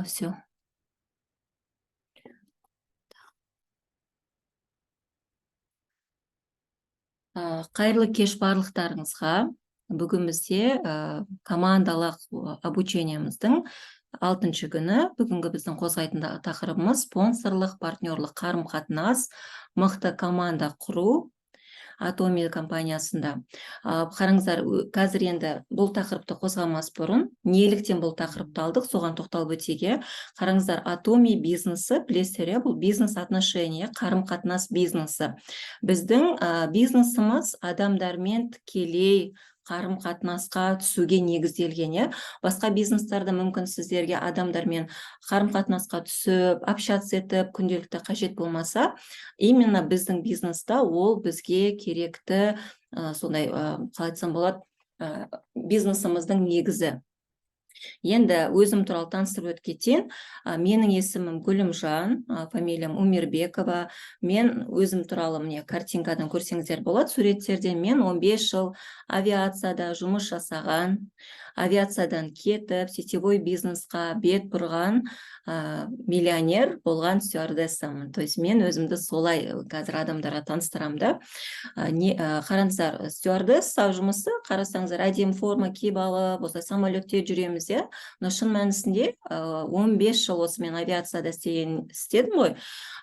Все. Қайырлы кеш барлықтарыңызға. Бүгін бізде командалық обучениеміздің алтыншы күні. Бүгінгі біздің қозғайтын тақырыбымыз спонсорлық, партнерлық қарым-қатынас, мықты команда құру Атоми компаниясында. Қараңыздар, қазір енді бұл тақырыпты қозғамас бұрын, неліктен бұл тақырыпты алдық, соған тоқталып өтейік, иә. Қараңыздар, Атоми бизнесі, білесіздер, иә, бұл бизнес отношения, қарым-қатынас бизнесі. Біздің бизнесіміз адамдармен тікелей қарым-қатынасқа түсуге негізделген, иә. Басқа бизнестарда мүмкін сіздерге адамдармен қарым-қатынасқа түсіп, общаться етіп, күнделікті қажет болмаса, именно біздің бизнеста ол бізге керекті, сондай, қалай айтсам болады, бизнесіміздің негізі. Енді өзім туралы таныстырып өтіп кетейін. Менің есімім Гүлімжан, фамилиям Умирбекова. Мен өзім туралы міне картинкадан көрсеңіздер болады, суреттерден. Мен 15 жыл авиацияда жұмыс жасаған, авиациядан кетіп, сетевой бизнесқа бет бұрған, миллионер болған стюардессамын. То есть мен өзімді солай қазір адамдарға таныстырамын да. Қараңыздар, стюардесса жұмысы, қарасаңыздар, әдемі форма киіп алып, осылай самолетте жүреміз, иә. Но шын мәнісінде, 15 жыл осы мен авиацияда істедім ғой.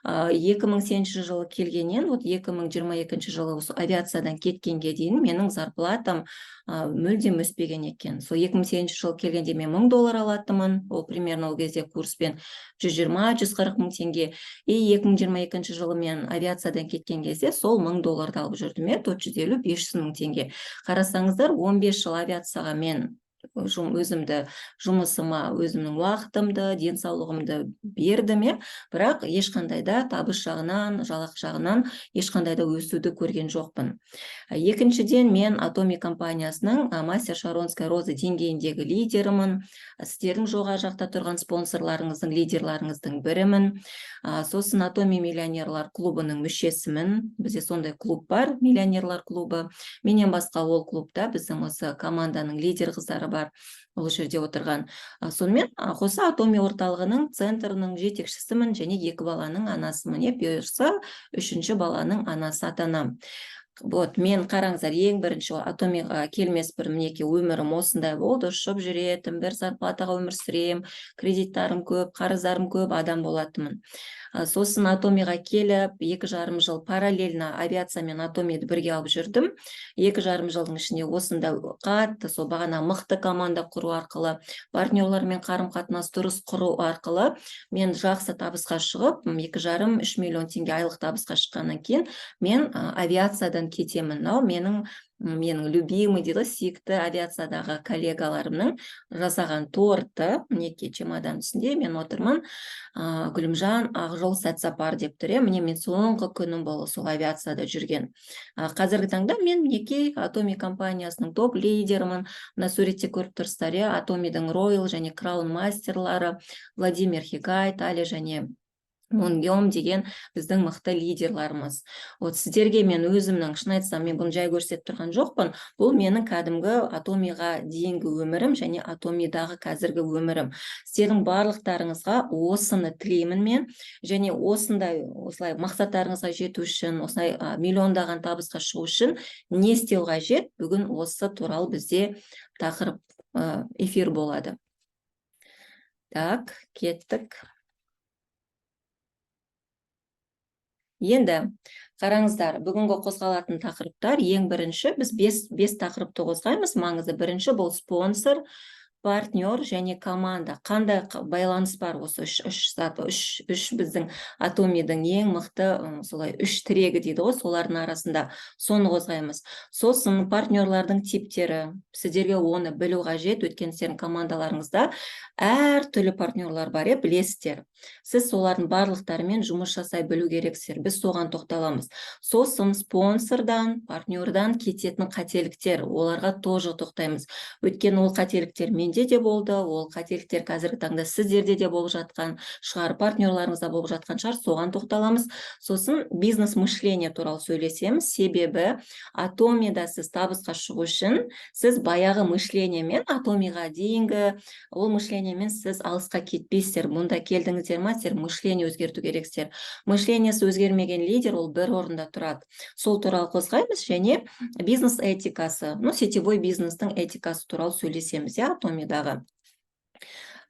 2008 жылы келгеннен, вот 2022 жылы осы авиациядан кеткенге дейін менің зарплатам мүлдем өспеген екен. Сол 2008 жылы келгенде мен 1000 доллар алатынмын, ол примерно ол кезде курспен 120-140 мың теңге. И 2022 жылы мен авиациядан кеткен кезде сол 1000 долларды алып жүрдім, иә, 450-500 мың теңге. Қарасаңыздар, 15 жыл авиацияға мен өзімді, жұмысыма, өзімнің уақытымды, денсаулығымды бердім, иә, бірақ ешқандай да табыс жағынан, жалақы жағынан ешқандай да өсуді көрген жоқпын. Екіншіден, мен Атоми компаниясының мастер Шаронской розы деңгейіндегі лидерімін, сіздердің жоғары жақта тұрған спонсорларыңыздың, лидерларыңыздың бірімін. Сосын Атоми миллионерлар клубының мүшесімін. Бізде сондай клуб бар, миллионерлар клубы. Менен басқа ол клубта біздің осы команданың лидер қыздары бар, ол жерде отырған. Сонымен қоса Атоми орталығының центрінің жетекшісімін және екі баланың анасымын, иә, бұйырса, үшінші баланың анасы атанамын. Вот, мен, қараңыздар, ең бірінші Атомиға келмес бұрын, мінекей, өмірім осындай болды: ұшып жүретін, бір зарплатаға өмір сүремін, кредиттарым көп, қарыздарым көп адам болатынмын. Сосын Атомиға келіп, 2,5 жыл параллельно авиация мен Атомиді бірге алып жүрдім. 2,5 жылдың ішінде осында қатты сол бағана мықты команда құру арқылы, партнерлармен қарым қатынас дұрыс құру арқылы мен жақсы табысқа шығып, 2,5-3 миллион теңге айлық табысқа шыққаннан кейін мен авиациядан кетемін. Мынау менің любимый дейді ғой, сүйікті авиациядағы коллегаларымның жасаған торты. Мінекей, чемодан үстінде мен отырмын. «Гүлімжан, ақ жол, сәт сапар» деп тұр, иә. Міне, мен соңғы күнім болды сол авиацияда жүрген. Қазіргі таңда мен, мінекей, Атоми компаниясының топ лидерімін. Мына суретте көріп тұрсыздар, иә, Атомидің роял және краун мастерлары Владимир Хигай, Тали және Монгем деген біздің мықты лидерларымыз. Вот сіздерге мен өзімнің, шын айтсам, мен бұны жай көрсетіп тұрған жоқпын. Бұл менің кәдімгі Атомиға дейінгі өмірім және Атомидағы қазіргі өмірім. Сіздердің барлықтарыңызға осыны тілеймін мен. Және осындай, осылай мақсаттарыңызға жету үшін, осылай миллиондаған табысқа шығу үшін не істеу қажет? Бүгін осы туралы бізде тақырып, эфир болады. Так, кеттік. Енді қараңыздар, бүгінгі қозғалатын тақырыптар: ең бірінші біз бес тақырыпты қозғаймыз маңызды. Бірінші бұл спонсор, партнер және команда. Қандай байланыс бар осы үш зат, үш біздің Атомидің ең мықты, солай үш тірегі дейді ғой, солардың арасында, соны қозғаймыз. Сосын партнерлардың типтері, сіздерге оны білу қажет, өйткені сіздердің командаларыңызда әртүрлі партнерлар бар, иә, білесіздер. Сіз солардың барлықтарымен жұмыс жасай білу керексіздер, біз соған тоқталамыз. Сосын спонсордан, партнердан кететін қателіктер, оларға тоже тоқтаймыз, өйткені ол қателіктер менде Менде де болды ол қателіктер. Қазіргі таңда сіздерде де болып жатқан шығар, партнерларыңызда болып жатқан шығар, соған тоқталамыз. Сосын бизнес мышление туралы сөйлесеміз, себебі Атомида сіз табысқа шығу үшін сіз баяғы мышлениемен, Атомиға дейінгі ол мышлениемен сіз алысқа кетпейсіздер. Мұнда келдіңіздер ма, сіздер мышление өзгерту керексіздер. Мышлениесі өзгермеген лидер ол бір орында тұрады, сол туралы қозғаймыз. Және бизнес этикасы, ну, сетевой бизнестің этикасы туралы сөйлесеміз, иә, Атомидағы.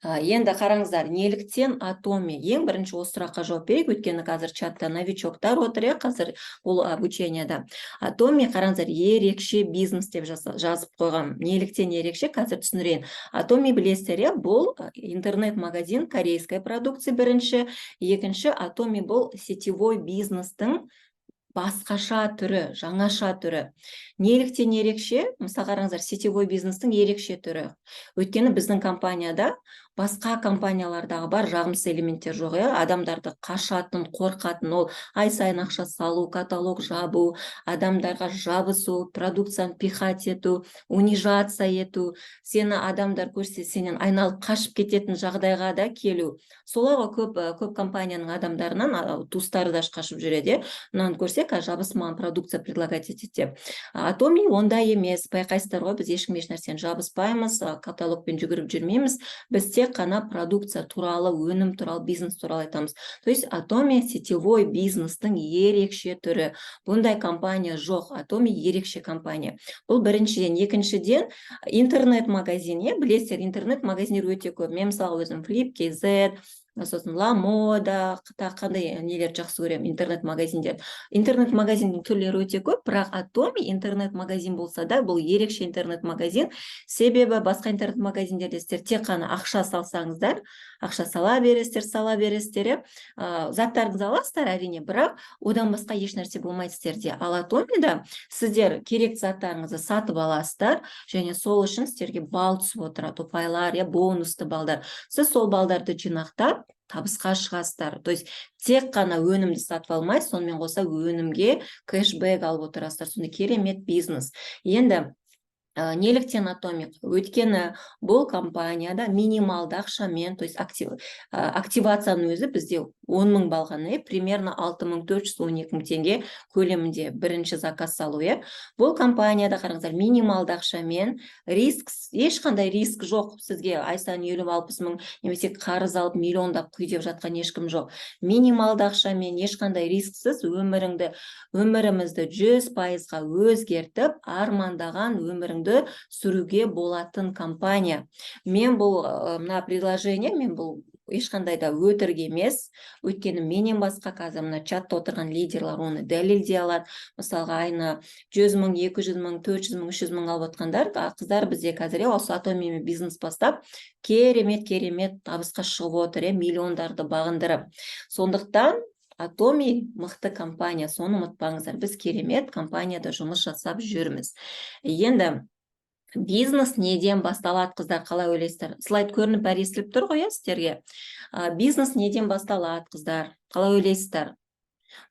Енді қараңыздар, неліктен Атоми? Ең бірінші осы сұраққа жауап берейік, өйткені қазір чатта новичоктар отыр, иә, қазір бұл обучениеда. Атоми, қараңыздар, ерекше бизнес деп жазып қойған. Неліктен ерекше, қазір түсіндірейін. Атоми, білесіздер, иә, бұл интернет-магазин корейской продукции бірінші. Екінші, Атоми бұл сетевой бизнестің басқаша түрі, жаңаша түрі. Неліктен ерекше? Мысалы, қараңыздар, сетевой бизнестің ерекше түрі, өйткені біздің компанияда басқа компаниялардағы бар жағымсыз элементтер жоқ, иә. Адамдарды қашатын, қорқатын ол ай сайын ақша салу, каталог жабу, адамдарға жабысу, продукцияны пихать ету, унижаться ету, сені адамдар көрсе, сенен айналып қашып кететін жағдайға да келу. Солай ғой, көп компанияның адамдарынан туыстары да қашып жүреді, иә, мынаны көрсе, қазір жабысып, маған продукция предлагать етеді деп. Атоми ондай емес, байқайсыздар ғой, біз ешкімге еш нәрсені жабыспаймыз, каталогпен жүгіріп жүрмейміз. Біз тек қана продукция туралы, өнім туралы, бизнес туралы айтамыз. То есть Атоми сетевой бизнестің ерекше түрі, бұндай компания жоқ, Атоми ерекше компания. Бұл біріншіден. Екіншіден, интернет магазин, иә, білесіздер, интернет магазиндер өте көп. Мен, мысалы, өзім Flip kz, сосын Ламода, тағы қандай нелерді жақсы көремін, интернет магазиндер. Интернет магазиндің түрлері өте көп, бірақ Атоми интернет магазин болса да, бұл ерекше интернет магазин, себебі басқа интернет магазиндерде сіздер тек қана ақша салсаңыздар, ақша сала бересіздер, сала бересіздер, иә, заттарыңызды аласыздар, әрине, бірақ одан басқа еш нәрсе болмайды сіздерде. Ал Атомида сіздер керекті заттарыңызды сатып аласыздар және сол үшін сіздерге балл түсіп отырады, ұпайлар, иә, бонусты балдар. Сіз сол балдарды жинақтап, табысқа шығасыздар. То есть тек қана өнімді сатып алмай, сонымен қоса өнімге кэшбэк алып отырасыздар. Сондай керемет бизнес. Енді неліктен Атоми? Өйткені бұл компанияда минималды ақшамен, то есть активацияның өзі бізде 10 мың балл ғана, иә, примерно 6412 мың теңге көлемінде бірінші заказ салу, иә. Бұл компанияда, қараңыздар, минималды ақшамен, риск, ешқандай риск жоқ. Сізге ай сайын 50-60 мың немесе қарыз алып, миллиондап құй деп жатқан ешкім жоқ. Минималды ақшамен, ешқандай рисксіз өмірімізді 100%-ға өзгертіп, армандаған өміріңді сүруге болатын компания. Мен бұл мына предложение, мен бұл ешқандай да өтірік емес, өйткені менен басқа қазір мына чатта отырған лидерлар оны дәлелдей алады. Мысалға, айына 100 мың, 200 мың, 400 мың, 300 мың алып отқандар, қыздар бізде қазір, иә, осы Атомимен бизнес бастап, керемет, керемет табысқа шығып отыр, иә, миллиондарды бағындырып. Сондықтан Атоми мықты компания, соны ұмытпаңыздар. Біз керемет компанияда жұмыс жасап жүрміз. Енді бизнес неден басталады, қыздар, қалай ойлайсыздар? Слайд көрініп, бәрі естіліп тұр ғой, иә, сіздерге? Бизнес неден басталады, қыздар, қалай ойлайсыздар?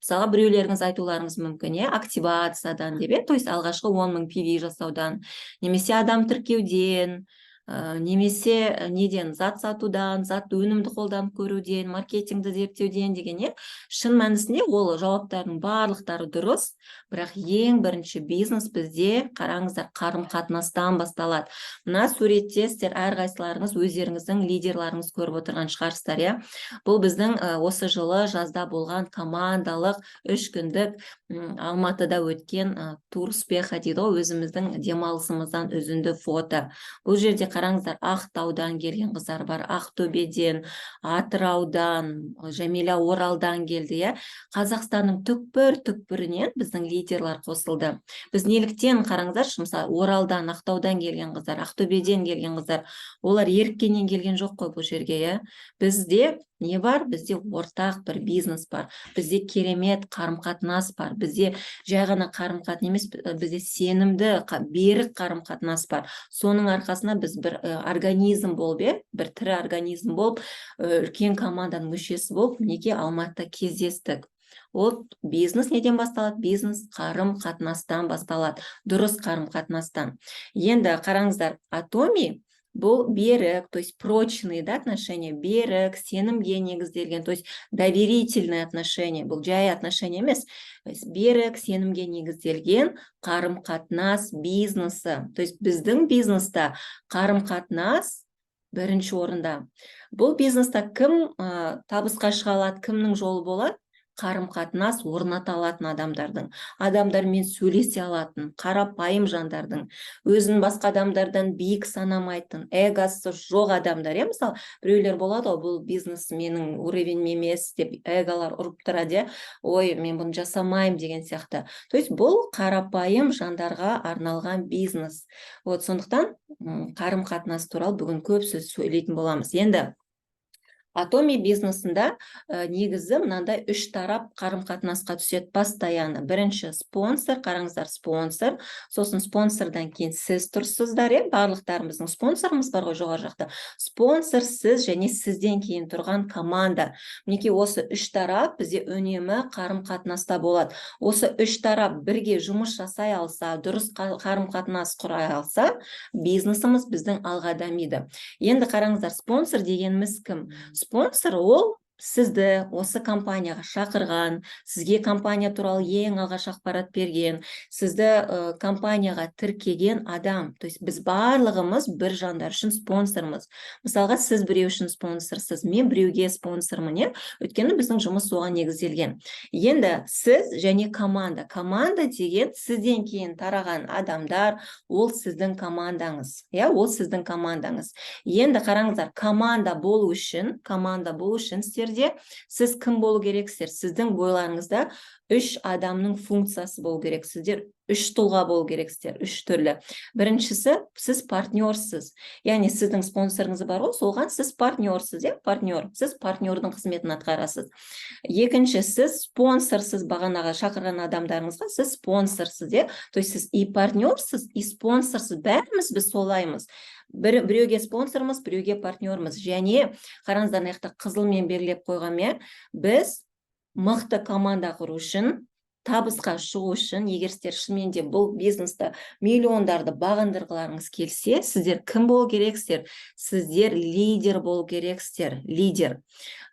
Мысалға, біреулеріңіз айтуларыңыз мүмкін, иә, активациядан деп, иә, то есть алғашқы 10 мың PV жасаудан немесе адам тіркеуден, немесе неден, зат сатудан, зат өнімді қолданып көруден, маркетингді зерттеуден деген, иә. Шын мәнісінде ол жауаптардың барлықтары дұрыс, бірақ ең бірінші бизнес бізде, қараңыздар, қарым қатынастан басталады. Мына суретте сіздер әрқайсыларыңыз өздеріңіздің лидерларыңыз көріп отырған шығарсыздар, иә. Бұл біздің осы жылы жазда болған командалық 3 күндік Алматыда өткен тур успеха дейді ғой, өзіміздің демалысымыздан үзінді фото. Бұл жерде, қараңыздар, Ақтаудан келген қыздар бар, Ақтөбеден, Атыраудан, Жәмила Оралдан келді, иә. Қазақстанның түкпір түкпірінен біздің лидерлар қосылды. Біз неліктен, қараңыздаршы, мысалы, Оралдан, Ақтаудан келген қыздар, Ақтөбеден келген қыздар, олар еріккеннен келген жоқ қой бұл жерге, иә. Бізде не бар? Бізде ортақ бір бизнес бар, бізде керемет қарым қатынас бар. Бізде жай ғана қарым қатынас емес, бізде сенімді, берік қарым қатынас бар. Соның арқасында біз бір организм болып, иә, бір тірі организм болып, үлкен команданың мүшесі болып, мінекей, Алматыда кездестік. Ол бизнес неден басталады? Бизнес қарым қатынастан басталады, дұрыс қарым қатынастан. Енді қараңыздар, Атоми Бұл берік, то есть прочные, да, отношения, берік, сенімге негізделген, то есть доверительные отношения. Бұл жай отношения емес, то есть берік, сенімге негізделген қарым қатынас бизнесі. То есть біздің бизнеста қарым қатынас бірінші орында. Бұл бизнеста кім табысқа шыға алады, кімнің жолы болады? Қарым қатынас орната алатын адамдардың, адамдармен сөйлесе алатын қарапайым жандардың, өзін басқа адамдардан биік санамайтын, эгосы жоқ адамдар, иә. Мысалы, біреулер болады ғой, «бұл бизнес менің уровенім емес» деп, эголар ұрып тұрады, иә, «ой, мен бұны жасамаймын» деген сияқты. То есть бұл қарапайым жандарға арналған бизнес. Вот сондықтан қарым қатынас туралы бүгін көп сөз сөйлейтін боламыз. Енді Атоми бизнесында негізі мынандай үш тарап қарым қатынасқа түседі постоянно. Бірінші спонсор, қараңыздар, спонсор, сосын спонсордан кейін сіз тұрсыздар, иә, барлықтарымыздың спонсорымыз бар ғой жоғары жақта. Спонсор, сіз және сізден кейін тұрған команда. Мінекей, осы үш тарап бізде үнемі қарым қатынаста болады. Осы үш тарап бірге жұмыс жасай алса, дұрыс қарым қатынас құра алса, бизнесіміз біздің алға дамиды. Енді қараңыздар, спонсор дегеніміз кім? Спонсор ол сізді осы компанияға шақырған, сізге компания туралы ең алғаш ақпарат берген, сізді компанияға тіркеген адам. То есть біз барлығымыз бір жандар үшін спонсормыз. Мысалға, сіз біреу үшін спонсорсыз, мен біреуге спонсормын, иә, өйткені біздің жұмыс соған негізделген. Енді сіз және команда. Команда деген сізден кейін тараған адамдар, ол сіздің командаңыз, иә, ол сіздің командаңыз. Енді қараңыздар, команда болу үшін сіздерде сіз кім болу керексіздер? Сіздің бойларыңызда үш адамның функциясы болу керек. Сіздер үш тұлға болу керексіздер, үш түрлі. Біріншісі, сіз партнерсіз, яғни сіздің спонсорыңыз бар ғой, соған сіз партнерсіз, иә, партнер, сіз партнердің қызметін атқарасыз. Екінші, сіз спонсорсыз, бағанағы шақырған адамдарыңызға сіз спонсорсыз, иә. То есть сіз и партнерсіз, и спонсорсыз. Бәріміз біз солаймыз: біреуге спонсормыз, біреуге партнермыз. Және қараңыздар, мына жақта қызылмен белгілеп қойғанмын, иә. Біз мықты команда құру үшін, табысқа шығу үшін, егер сіздер шынымен де бұл бизнесті, миллиондарды бағындырғыларыңыз келсе, сіздер кім болу керексіздер? Сіздер лидер болу керексіздер, лидер.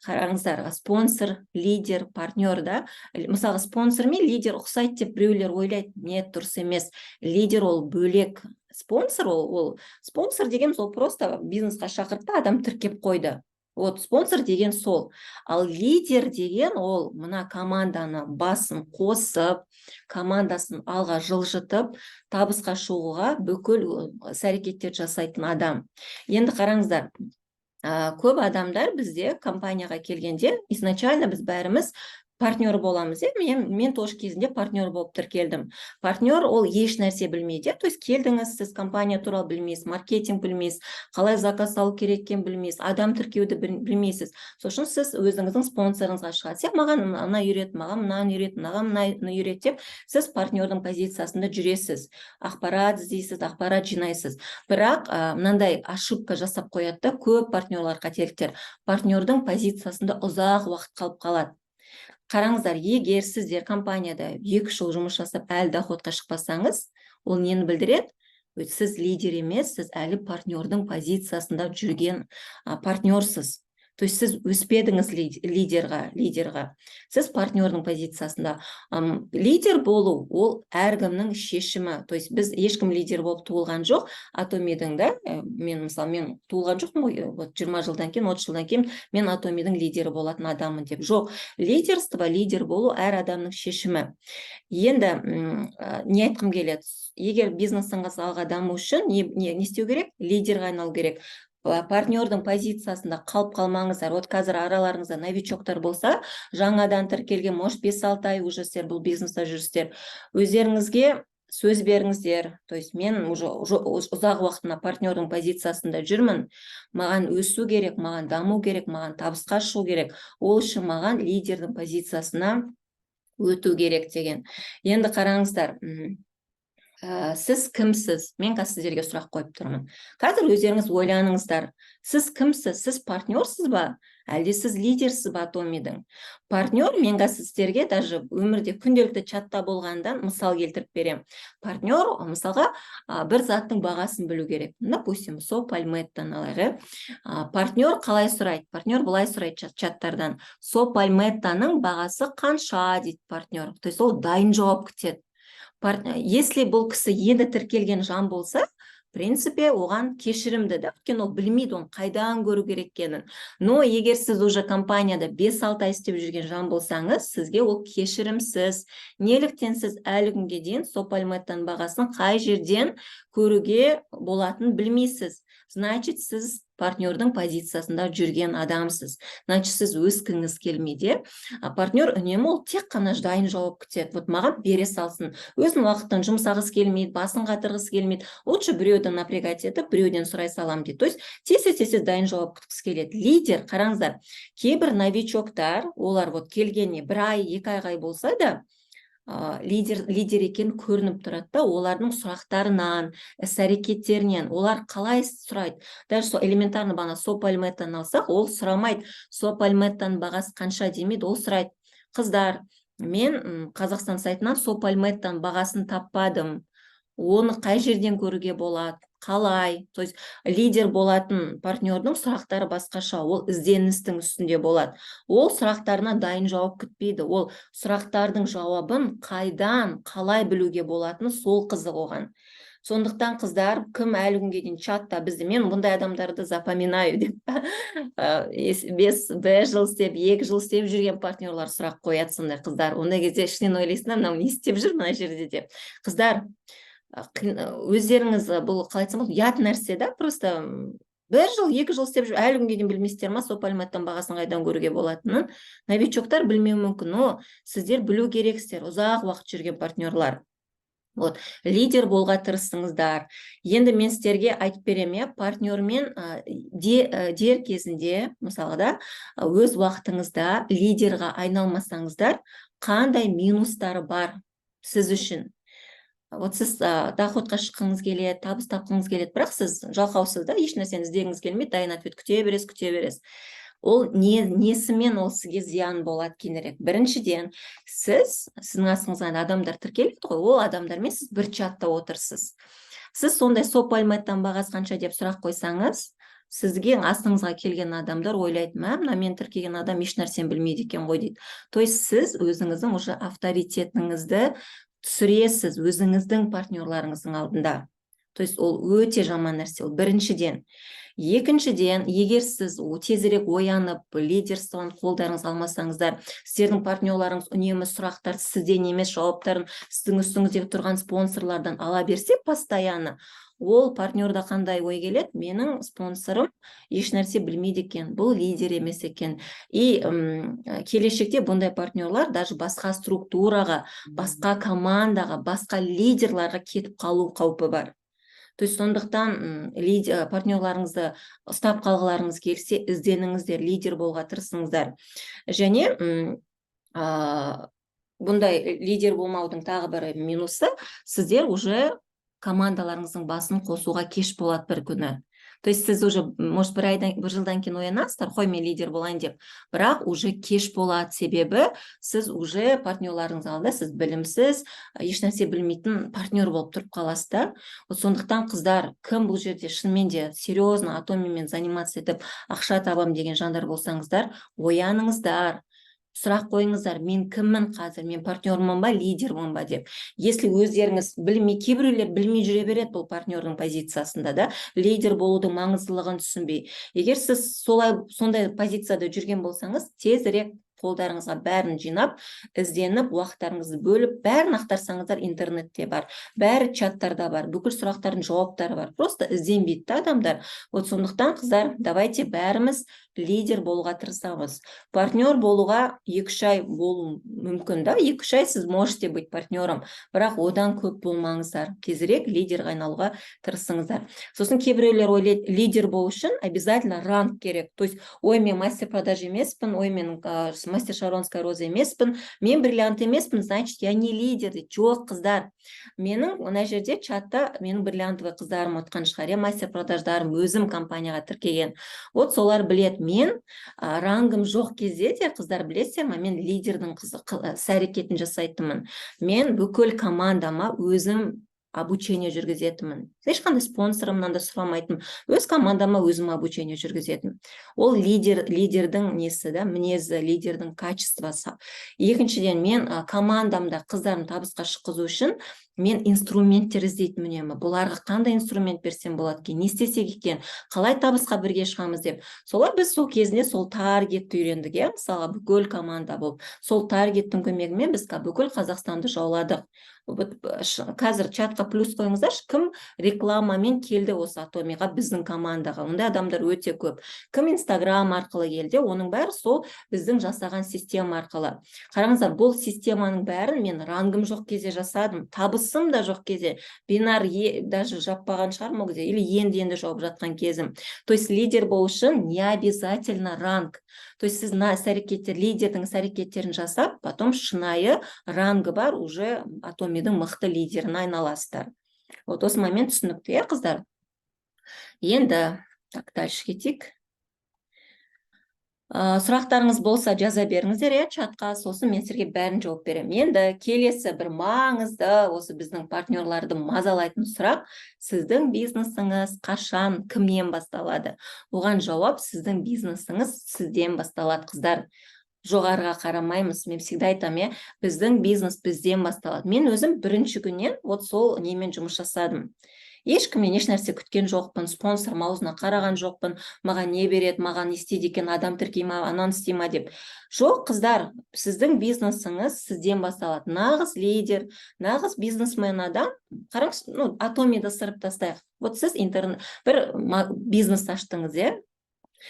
Қараңыздар, спонсор, лидер, партнер да. Мысалға, спонсор мен лидер ұқсайды деп біреулер ойлайды. Нет, дұрыс емес. Лидер ол бөлек. Спонсор ол спонсор деген ол просто бизнесқа шақырды да, адам тіркеп қойды. Вот спонсор деген сол. Ал лидер деген ол мына команданы басын қосып, командасын алға жылжытып, табысқа шығуға бүкіл іс әрекеттер жасайтын адам. Енді қараңыздар, көп адамдар бізде компанияға келгенде изначально біз бәріміз партнер боламыз, иә. Мен тоже кезінде партнер болып тіркелдім. Партнер ол еш нәрсе білмейді, иә. То есть келдіңіз, сіз компания туралы білмейсіз, маркетинг білмейсіз, қалай заказ алу керек екенін білмейсіз, адам тіркеуді білмейсіз. Сол үшін сіз өзіңіздің спонсорыңызға шығасыз, иә, «маған мына үйрет, маған мынаны үйрет, маған мынаны үйрет» деп. Сіз партнердің позициясында жүресіз, ақпарат іздейсіз, ақпарат жинайсыз. Бірақ мынандай ошибка жасап қояды да көп партнерлар, қателіктер: партнердің позициясында ұзақ уақыт қалып қалады. Қараңыздар, егер сіздер компанияда 2 жыл жұмыс жасап, әлі доходқа шықпасаңыз, ол нені білдіреді? Сіз лидер емес, сіз әлі партнердің позициясында жүрген партнерсыз. То есть сіз өспедіңіз лидерға. Сіз партнердің позициясында. Лидер болу ол әркімнің шешімі. То есть біз ешкім лидер болып туылған жоқ Атомидің да. Мен, мысалы, мен туылған жоқпын ғой, вот 20 жылдан кейін, 30 жылдан кейін мен Атомидің лидері болатын адаммын деп. Жоқ, лидерство, лидер болу әр адамның шешімі. Енді не айтқым келеді? Егер бизнесіңіз алға даму үшін не істеу керек? Лидерге айналу керек. Партнердің позициясында қалып қалмаңыздар. Вот қазір араларыңызда новичоктар болса, жаңадан тіркелген, может, 5-6 ай уже сіздер бұл бизнесте жүрсіздер, өздеріңізге сөз беріңіздер: то есть мен уже ұзақ уақыт мына партнердің позициясында жүрмін, маған өсу керек, маған даму керек, маған табысқа шығу керек, ол үшін маған лидердің позициясына өту керек деген. Енді қараңыздар, сіз кімсіз? Мен қазір сіздерге сұрақ қойып тұрмын. Қазір өздеріңіз ойланыңыздар: сіз кімсіз? Сіз партнерсіз ба? Әлде сіз лидерсіз ба Атомидің? Партнер, мен қазір сіздерге даже өмірде, күнделікті чатта болғандан мысал келтіріп беремін. Партнер, мысалға, бір заттың бағасын білу керек. Допустим, Со Пальметтаны алайық, иә. Партнер қалай сұрайды? Партнер былай сұрайды чаттардан: «Со Пальметтаның бағасы қанша?» – дейді партнер. То есть ол дайын жауап күтеді. Если бұл кісі енді тіркелген жан болса, в принципе, оған кешірімді да, өйткені ол білмейді оны қайдан көру керек екенін. Но егер сіз уже компанияда 5-6 ай істеп жүрген жан болсаңыз, сізге ол кешірімсіз. Неліктен сіз әлі күнге дейін Со Пальметтаның бағасын қай жерден көруге болатынын білмейсіз? Значит, сіз партнердің позициясында жүрген адамсыз, значит, сіз өскіңіз келмейді. А партнер үнемі, ол тек қана дайын жауап күтеді. Вот маған бере салсын, өзінің уақытын жұмсағысы келмейді, басын қатырғысы келмейді. Лучше біреуді напрягать етіп, біреуден сұрай саламын дейді. То есть тез тез тез дайын жауап күткісі келеді. Лидер, қараңыздар, кейбір новичоктар, олар вот келгеніне бір ай, 2 айға болса да, лидер екен көрініп тұрады да олардың сұрақтарынан, іс әрекеттерінен. Олар қалай сұрайды? Даже сол элементарно бағана Со Пальметтаны алсақ, ол сұрамайды, «Со Пальметтаның бағасы қанша?» демейді. Ол сұрайды: «Қыздар, мен Қазақстан сайтынан Со Пальметтаның бағасын таппадым, оны қай жерден көруге болады, қалай?» То есть лидер болатын партнердің сұрақтары басқаша, ол ізденістің үстінде болады. Ол сұрақтарына дайын жауап күтпейді, ол сұрақтардың жауабын қайдан, қалай білуге болатыны, сол қызық оған. Сондықтан, қыздар, кім әлі күнге дейін чатта бізде, мен бұндай адамдарды запоминаю деп, 5, 1 жыл істеп, 2 жыл істеп жүрген партнерлар сұрақ қояды сондай қыздар. Ондай кезде ішінен ойлайсың да, мынау не істеп жүр мына жерде деп. Қыздар, өздеріңіз, бұл қалай айтсам болады, ұят нәрсе да просто. Бір жыл, 2 жыл істеп жүріп, әлі күнге дейін білмейсіздер ма Со Пальметтің бағасын қайдан көруге болатынын? Новичоктар білмеуі мүмкін, но сіздер білу керексіздер, ұзақ уақыт жүрген партнерлар. Вот лидер болуға тырысыңыздар. Енді мен сіздерге айтып беремін, иә. Партнермен дер кезінде, мысалға да, өз уақытыңызда лидерға айналмасаңыздар, қандай минустары бар сіз үшін? Вот сіз доходқа шыққыңыз келеді, табыс тапқыңыз келеді, бірақ сіз жалқаусыз да, еш нәрсені іздегіңіз келмейді, дайын ответ күте бересіз, күте бересіз. Ол не, несімен ол сізге зиян болады кейінірек? Біріншіден, сіздің астыңызға адамдар тіркеледі ғой, ол адамдармен сіз бір чатта отырсыз. Сіз сондай «Со Пальметтан бағасы қанша?» деп сұрақ қойсаңыз, сізге астыңызға келген адамдар ойлайды: «Мә, мына мен тіркеген адам еш нәрсені білмейді екен ғой», – дейді. То есть сіз өзіңіздің уже авторитетіңізді түсіресіз өзіңіздің партнерларыңыздың алдында. То есть ол өте жаман нәрсе, ол біріншіден. Екіншіден, егер сіз тезірек оянып, лидерствоны қолдарыңызға алмасаңыздар, сіздердің партнерларыңыз үнемі сұрақтарды сізден емес, жауаптарын сіздің үстіңіздегі тұрған спонсорлардан ала берсе постоянно, ол партнерда қандай ой келеді? Менің спонсорым ешнәрсе білмейді екен, бұл лидер емес екен. И келешекте бұндай партнерлар даже басқа структураға, басқа командаға, басқа лидерларға кетіп қалу қаупі бар. То есть сондықтан лидер партнерларыңызды ұстап қалғыларыңыз келсе, ізденіңіздер, лидер болуға тырысыңыздар. Және бұндай лидер болмаудың тағы бір минусы: сіздер уже командаларыңыздың басын қосуға кеш болады бір күні. То есть сіз уже, может, бір айдан, бір жылдан кейін оянасыздар қой, мен лидер болайын деп, бірақ уже кеш болады, себебі сіз уже партнерларыңыз алдында сіз білімсіз, ешнәрсе білмейтін партнер болып тұрып қаласыз да. Вот сондықтан, қыздар, кім бұл жерде шынымен де серьезно Атомимен заниматься етіп, ақша табам деген жандар болсаңыздар, ояныңыздар, сұрақ қойыңыздар: мен кіммін қазір, мен партнермын ба, лидермін ба деп. Если өздеріңіз білмей, кейбіреулер білмей жүре береді бұл партнердің позициясында да, лидер болудың маңыздылығын түсінбей. Егер сіз солай, сондай позицияда жүрген болсаңыз, тезірек қолдарыңызға бәрін жинап, ізденіп, уақыттарыңызды бөліп, бәрін ақтарсаңыздар, интернетте бар, бәрі чаттарда бар, бүкіл сұрақтардың жауаптары бар, просто ізденбейді да адамдар. Вот сондықтан, қыздар, давайте бәріміз лидер болуға тырысамыз. Партнер болуға 2-3 ай болу мүмкін да, 2-3 ай сіз можете быть партнером, бірақ одан көп болмаңыздар, тезірек лидерге айналуға тырысыңыздар. Сосын кейбіреулер ойлайды, лидер болу үшін обязательно ранг керек. То есть ой, мен мастер продаж емеспін, ой, мен мастер шаронская роза емеспін, мен бриллиант емеспін, значит, я не лидер дейді. Жоқ, қыздар, менің мына жерде чатта менің бриллиантовый қыздарым отқан шығар, иә, мастер продаждарым, өзім компанияға тіркеген, вот солар біледі. Мен рангым жоқ кезде де, қыздар, білесіздер ма, мен лидердің іс әрекетін жасайтынмын. Мен бүкіл командама өзім обучение жүргізетінмін, ешқандай спонсорымнан да сұрамайтынмын, өз командама өзім обучение жүргізетінмін. Ол лидер, лидердің несі да, мінезі, лидердің качествосы. Екіншіден, мен командамда қыздарым табысқа шыққызу үшін мен инструменттер іздейтінмін үнемі. Бұларға қандай инструмент берсем болады екен, не істесек екен, қалай табысқа бірге шығамыз деп. Солай біз сол кезінде сол таргетті үйрендік, иә. Мысалға, бүкіл команда болып сол таргеттің көмегімен біз бүкіл Қазақстанды жауладық. Вот қазір чатқа плюс қойыңыздаршы, кім рекламамен келді осы Атомиға, біздің командаға? Ондай адамдар өте көп. Кім Инстаграм арқылы келді? Оның бәрі сол біздің жасаған система арқылы. Қараңыздар, бұл системаның бәрін мен рангым жоқ кезде жасадым, табысым да жоқ кезде, бинар даже жаппаған шығармын ол кезде или енді енді жауып жатқан кезім. То есть лидер болу үшін не обязательно ранг. То есть сіз мына іс әрекеттер, лидердің іс әрекеттерін жасап, потом шынайы рангы бар уже Атомидің мықты лидеріне айналасыздар. Вот осы момент түсінікті, иә, қыздар? Енді так, дальше кетейік. Сұрақтарыңыз болса, жаза беріңіздер, иә, чатқа, сосын мен сіздерге бәрін жауап беремін. Енді келесі бір маңызды, осы біздің партнерларды мазалайтын сұрақ: сіздің бизнесіңіз қашан, кімнен басталады? Оған жауап: сіздің бизнесіңіз сізден басталады, қыздар. Жоғарыға қарамаймыз. Мен всегда айтамын, иә, біздің бизнес бізден басталады. Мен өзім бірінші күннен вот сол немен жұмыс жасадым. Ешкімнен ешнәрсе күткен жоқпын, спонсорым аузына қараған жоқпын, маған не береді, маған не істейді екен, адам тіркей ма, ананы істей ма деп. Жоқ, қыздар, сіздің бизнесіңіз сізден басталады. Нағыз лидер, нағыз бизнесмен адам, қараңыз, ну, Атомиді ысырып тастайық. Вот сіз интернет бір бизнес аштыңыз, иә.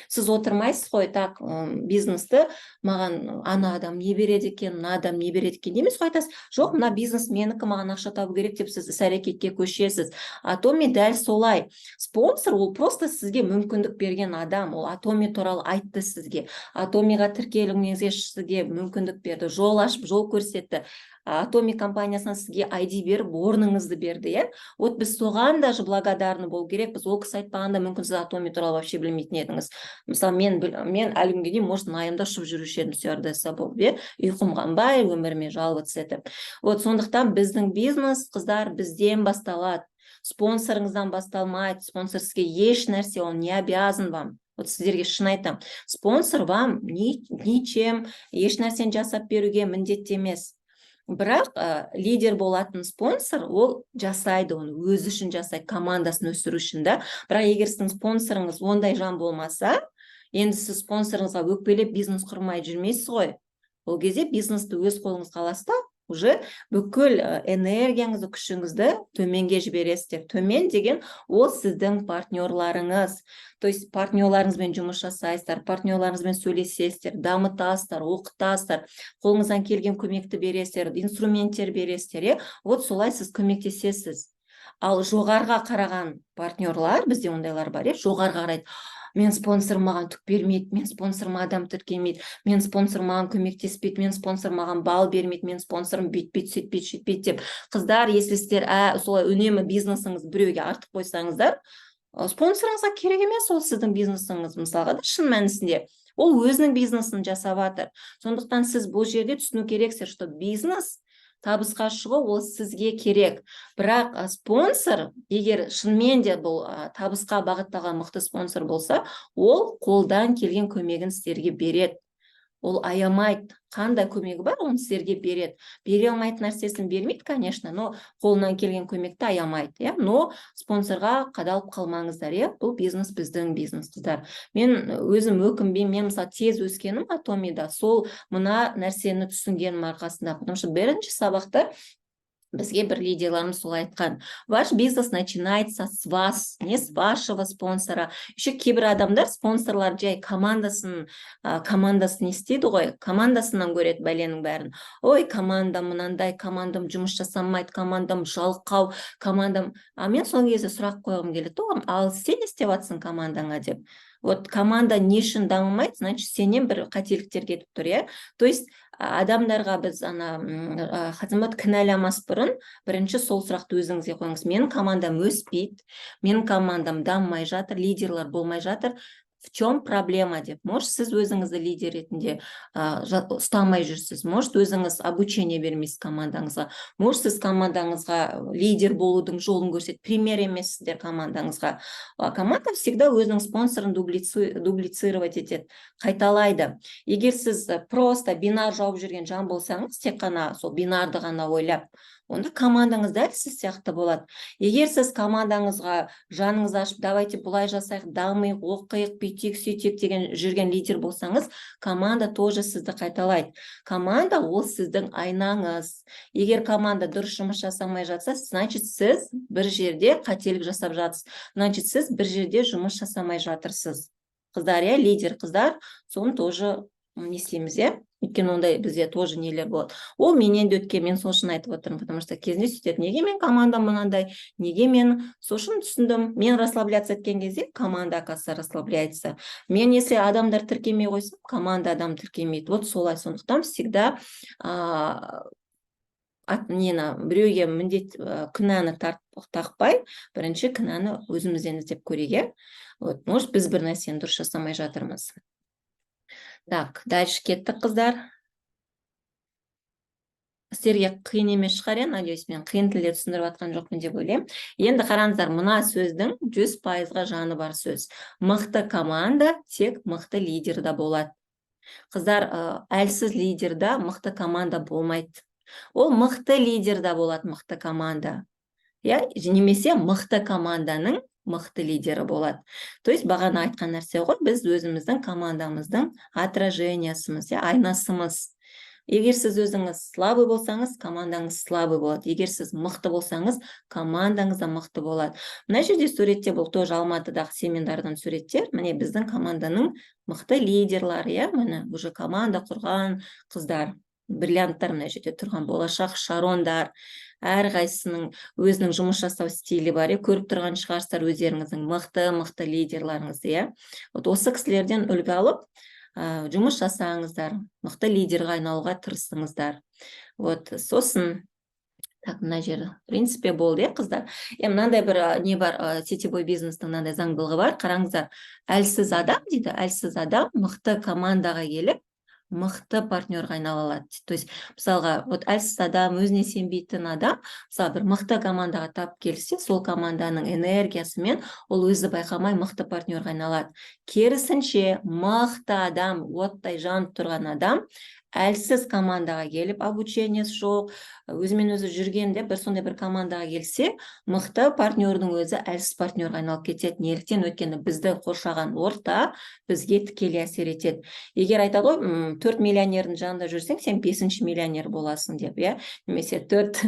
Сіз отырмайсыз ғой: «Так, бизнесті маған ана адам не береді екен, мына адам не береді екен» емес қой. Айтасыз: «Жоқ, мына бизнес менікі, маған ақша табу керек» деп, сіз іс әрекетке көшесіз. Атоми дәл солай. Спонсор ол просто сізге мүмкіндік берген адам. Ол Атоми туралы айтты сізге, Атомиға тіркелуіңізге сізге мүмкіндік берді, жол ашып, жол көрсетті, Атоми компаниясынан сізге ID беріп, орныңызды берді, иә. Вот біз соған даже благодарны болу керекпіз. Ол кісі айтпағанда, мүмкін, сіз Атоми туралы вообще білмейтін едіңіз. Мысалы, мен әлі күнге дейін, может, найымда ұшып жүруші едім стюардесса болып, иә, ұйқым қанбай, өміріме жаловаться етіп. Вот сондықтан біздің бизнес, қыздар, бізден басталады, спонсорыңыздан басталмайды. Спонсор сізге еш нәрсе, он не обязан вам. Вот сіздерге шын айтамын, спонсор вам ничем, еш нәрсені жасап беруге міндетті емес. Бірақ лидер болатын спонсор ол жасайды, оны өзі үшін жасайды, командасын өсіру үшін да. Бірақ егер сіздің спонсорыңыз ондай жан болмаса, енді сіз спонсорыңызға өкпелеп, бизнес құрмай жүрмейсіз ғой. Ол кезде бизнесті өз қолыңызға аласыз да, уже бүкіл энергияңызды, күшіңізді төменге жібересіздер. Төмен деген ол сіздің партнерларыңыз. То есть партнерларыңызбен жұмыс жасайсыздар, партнерларыңызбен сөйлесесіздер, дамытасыздар, оқытасыздар, қолыңыздан келген көмекті бересіздер, инструменттер бересіздер, иә. Вот солай сіз көмектесесіз. Ал жоғарыға қараған партнерлар, бізде ондайлар бар, иә, жоғарыға қарайды: «Мен спонсорым маған түк бермейді, мен спонсорым адам тіркемейді, мен спонсорым маған көмектеспейді, мен спонсорым маған балл бермейді, мен спонсорым бүйтпейді, сөйтпейді, сөйтпейді» деп. Қыздар, если сіздер солай үнемі бизнесіңізді біреуге артып қойсаңыздар, спонсорыңызға керек емес ол сіздің бизнесіңіз, мысалға да. Шын мәнісінде ол өзінің бизнесін жасап жатыр. Сондықтан сіз бұл жерде түсіну керексіздер, что бизнес табысқа шығу ол сізге керек. Бірақ спонсор, егер шынымен де бұл табысқа бағытталған мықты спонсор болса, ол қолдан келген көмегін сіздерге береді. Ол аямайды, қандай көмегі бар, оны сіздерге береді. Бере алмайтын нәрсесін бермейді, конечно, но қолынан келген көмекті аямайды, иә. Но спонсорға қадалып қалмаңыздар, иә. Бұл бизнес біздің бизнес, қыздар. Мен өзім өкінбеймін. Мен, мысалы, тез өскенім Атомида сол мына нәрсені түсінгенім арқасында. Потому что бірінші сабақта бізге бір лидерларымыз солай айтқан: «Ваш бизнес начинается с вас, не с вашего спонсора». Еще кейбір адамдар спонсорлар жай командасын не істейді ғой, командасынан көреді бәленің бәрін: «Ой, командам мынандай, командам жұмыс жасамайды, командам жалқау, командам». А мен сол кезде сұрақ қойғым келеді оған: «Ал сен не істеп жатрсың командаңа?» деп. Вот команда не үшін дамымайды? Значит, сенен бір қателіктер кетіп тұр, иә. То есть адамдарға біз ана хазамат кінәламас бұрын бірінші сол сұрақты өзіңізге қойыңыз: менің командам өспейді, менің командам дамымай жатыр, лидерлар болмай жатыр. В чем проблема деп. Может, сіз өзіңізді лидер ретінде ұстамай жүрсіз, может, өзіңіз обучение бермейсіз командаңызға, может, сіз командаңызға лидер болудың жолын көрсет, пример емессіздер командаңызға. Команда всегда өзінің спонсорын дублицировать етеді, қайталайды. Егер сіз просто бинар жауып жүрген жан болсаңыз, тек қана сол бинарды ғана ойлап, онда командаңыз дәл сіз сияқты болады. Егер сіз командаңызға жаныңызды ашып, «Давайте бұлай жасайық, дамиық, оқиық, бүйтейік, сөйтейік» деген жүрген лидер болсаңыз, команда тоже сізді қайталайды. Команда ол сіздің айнаңыз. Егер команда дұрыс жұмыс жасамай жатса, значит, сіз бір жерде қателік жасап жатсыз, значит, сіз бір жерде жұмыс жасамай жатырсыз, қыздар, иә, лидер қыздар. Соны тоже не істейміз, иә, өйткені ондай бізде тоже нелер болады. Ол менен де өткен, мен сол үшін айтып отырмын, потому что кезінде сөйтеді: «Неге мен командам мынандай, неге мен?» Сол үшін түсіндім: мен расслабляться еткен кезде команда, оказывается, расслабляется. Мен если адамдар тіркемей қойсам, команда адам тіркемейді. Вот солай. Сондықтан всегда нені, біреуге міндет, күнәні тақпай, бірінші кінәні өзімізден іздеп көрейік, иә. Вот, может, біз бір нәрсені дұрыс жасамай жатырмыз. Так, дальше кеттік, қыздар. Сіздерге қиын емес шығар, иә? Надеюсь, мен қиын тілде түсіндіріп жатқан жоқпын деп ойлаймын. Енді қараңыздар, мына сөздің 100%-ға жаны бар сөз: мықты команда тек мықты лидерда болады, қыздар. Әлсіз лидерда мықты команда болмайды. Ол мықты лидерда болады мықты команда, иә, немесе мықты команданың мықты лидері болады. То есть бағана айтқан нәрсе ғой, біз өзіміздің командамыздың отражениясымыз, иә, айнасымыз. Егер сіз өзіңіз слабый болсаңыз, командаңыз слабый болады. Егер сіз мықты болсаңыз, командаңыз да мықты болады. Мына жерде суретте, бұл тоже Алматыдағы семинардан суреттер. Міне, біздің команданың мықты лидерлары, иә, міне, уже команда құрған қыздар, бриллианттар, мына жерде тұрған болашақ шарондар. Әрқайсысының өзінің жұмыс жасау стилі бар, иә. Көріп тұрған шығарсыздар өздеріңіздің мықты мықты лидерларыңызды, иә. Вот осы кісілерден үлгі алып, жұмыс жасаңыздар, мықты лидерге айналуға тырысыңыздар. Вот сосын, так, мына жері, в принципе, болды, иә, қыздар. Е, мынандай бір не бар, сетевой бизнестің мынандай заңдылығы бар, қараңыздар. Әлсіз адам дейді, әлсіз адам мықты командаға келіп, мықты партнерға айнала алады. То есть, мысалға, вот әлсіз адам, өзіне сенбейтін адам, мысалы, бір мықты командаға тап келсе, сол команданың энергиясымен ол өзі байқамай мықты партнерға айналады. Керісінше, мықты адам, оттай жанып тұрған адам әлсіз командаға келіп, обучениесі жоқ, өзімен өзі жүргенде, бір сондай бір командаға келсе, мықты партнердің өзі әлсіз партнерға айналып кетеді. Неліктен? Өйткені бізді қоршаған орта бізге тікелей әсер етеді. Егер айтады ғой, төрт миллионердің жанында жүрсең, сен бесінші миллионер боласың деп, иә, немесе төрт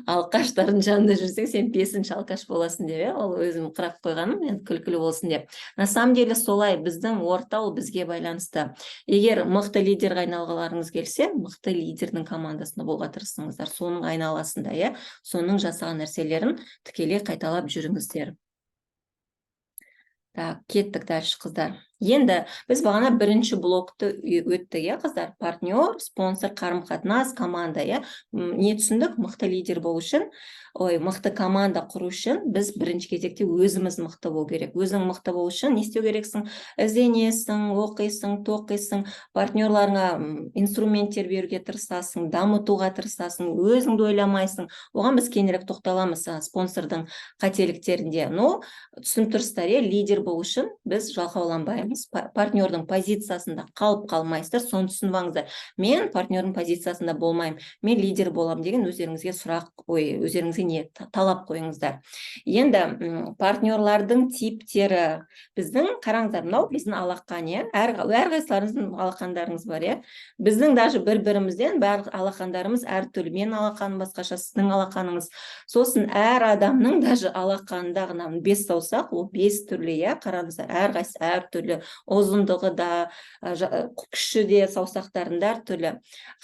алқаштардың жанында жүрсең, сен бесінші алқаш боласың деп, иә. Ол өзім құрап қойғаным енді, күлкілі болсын деп. На самом деле солай, біздің орта ол бізге байланысты. Егер мықты лидерге айналғыларыңыз келсе, мықты лидердің командасында болуға тырысыңыздар, соның айналасында, иә, соның жасаған нәрселерін тікелей қайталап жүріңіздер. Так, кеттік дальше, қыздар. Енді біз бағана бірінші блокты өттік, иә, қыздар: партнер, спонсор, қарым қатынас, команда, иә. Не түсіндік? Мықты лидер болу үшін, ой, мықты команда құру үшін біз бірінші кезекте өзіміз мықты болу керек. Өзің мықты болу үшін не істеу керексің? Ізденесің, оқисың, тоқисың, партнерларыңа инструменттер беруге тырысасың, дамытуға тырысасың, өзіңді ойламайсың. Оған біз кейінірек тоқталамыз, спонсордың қателіктерінде. Но түсініп тұрсыздар, иә, лидер болу үшін біз жалқауланбаймыз, партнердің позициясында қалып қалмайсыздар. Соны түсініп алыңыздар: «Мен партнердің позициясында болмаймын, мен лидер боламын» деген өздеріңізге сұрақ, ой, өздеріңізге не, талап қойыңыздар. Енді партнерлардың типтері. Біздің, қараңыздар, мынау біздің алақан, иә. Әрқайсыларыңыздың алақандарыңыз бар, иә. Біздің даже бір бірімізден барлық алақандарымыз әртүрлі. Менің алақаным басқаша, сіздің алақаныңыз. Сосын әр адамның даже алақанындағы мына бес саусақ, ол бес түрлі, иә. Қараңыздар, әрқайсысы әртүрлі, ұзындығы да, күші де саусақтарында әртүрлі.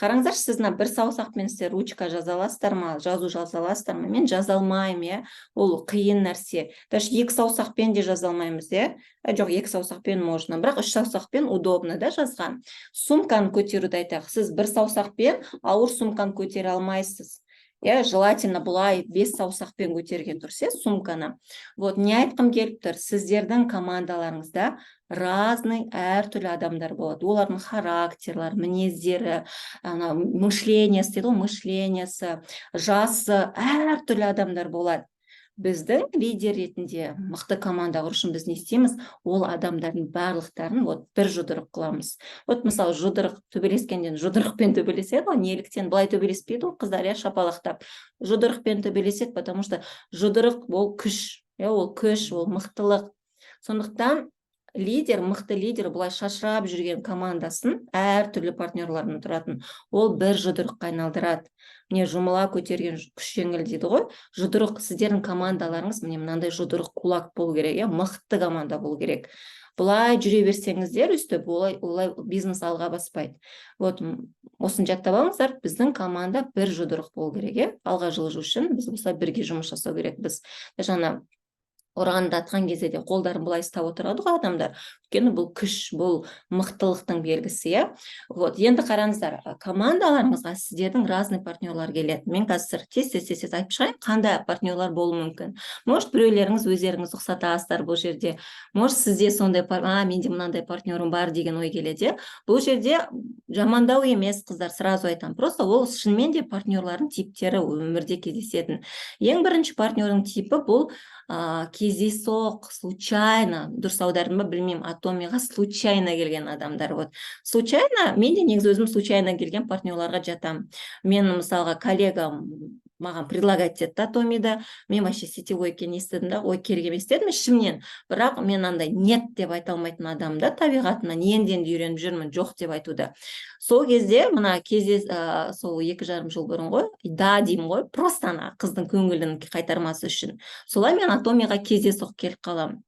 Қараңыздаршы, сіз мына бір саусақпен сіздер ручка жаза аласыздар ма, жазу жаза аласыздар ма? Мен жаза алмаймын, иә, ол қиын нәрсе. Даже екі саусақпен де жаза алмаймыз, иә. Жоқ, екі саусақпен можно, бірақ үш саусақпен удобно да жазған. Сумканы көтеруді айтайық. Сіз бір саусақпен ауыр сумканы көтере алмайсыз. Иә, желательно былай бес саусақпен көтерген дұрыс, иә, сумканы. Вот не айтқым келіп тұр: сіздердің командаларыңызда разный, әртүрлі адамдар болады. Олардың характерлары, мінездері, ана мышлениесі дейді ғой, мышлениесі, жасы, әртүрлі адамдар болады. Біздің лидер ретінде мықты команда құру үшін біз не істейміз? Ол адамдардың барлықтарын вот бір жұдырық қыламыз. Вот мысалы, жұдырық төбелескенде жұдырықпен төбелеседі ғой. Неліктен былай төбелеспейді ғой қыздар, иә, шапалақтап? Жұдырықпен төбелеседі, потому что жұдырық ол күш, иә, ол күш, ол мықтылық. Сондықтан лидер, мықты лидер былай шашырап жүрген командасын, әртүрлі партнерлардан тұратын, ол бір жұдырыққа айналдырады. Міне, жұмыла көтерген күш жеңіл дейді ғой. Жұдырық, сіздердің командаларыңыз міне мынандай жұдырық, кулак болу керек, иә, мықты команда болу керек. Былай жүре берсеңіздер өйстіп, олай бизнес алға баспайды. Вот осыны жаттап алыңыздар: біздің команда бір жұдырық болу керек, иә. Алға жылжу үшін біз осылай бірге жұмыс жасау керекпіз. Жаңа ұранды атқан кезде де қолдарын былай ұстап отырады ғой адамдар, өйткені бұл күш, бұл мықтылықтың белгісі, иә. Вот енді қараңыздар, командаларыңызға сіздердің разный партнерлар келеді. Мен қазір тез тез тез тез айтып шығайын, қандай партнерлар болуы мүмкін. Может, біреулеріңіз өздеріңіз ұқсатасыздар бұл жерде, может, сізде сондай «а, менде мынандай партнерім бар» деген ой келеді, иә. Бұл жерде жамандау емес, қыздар, сразу айтамын, просто ол шынымен де партнерлардың типтері, өмірде кездесетін. Ең бірінші партнердің типі бұл кездейсоқ, случайно, дұрыс аудардым ба, білмеймін, Атомиға случайно келген адамдар. Вот случайно, мен де негізі өзім случайно келген партнерларға жатамын. Мен мысалға, коллегам маған предлагать етті Атомида. Мен вообще сетевой екенін естідім да, ой, керек емес дедім ішімнен. Бірақ мен андай нет деп айта алмайтын адаммын да табиғатымнан, енді енді үйреніп жүрмін жоқ деп айтуды. Сол кезде мына кезде, сол 2,5 жыл бұрын ғой, да деймін ғой, просто ана қыздың көңілін қайтармас үшін. Солай мен Атомиға кездейсоқ келіп қаламын.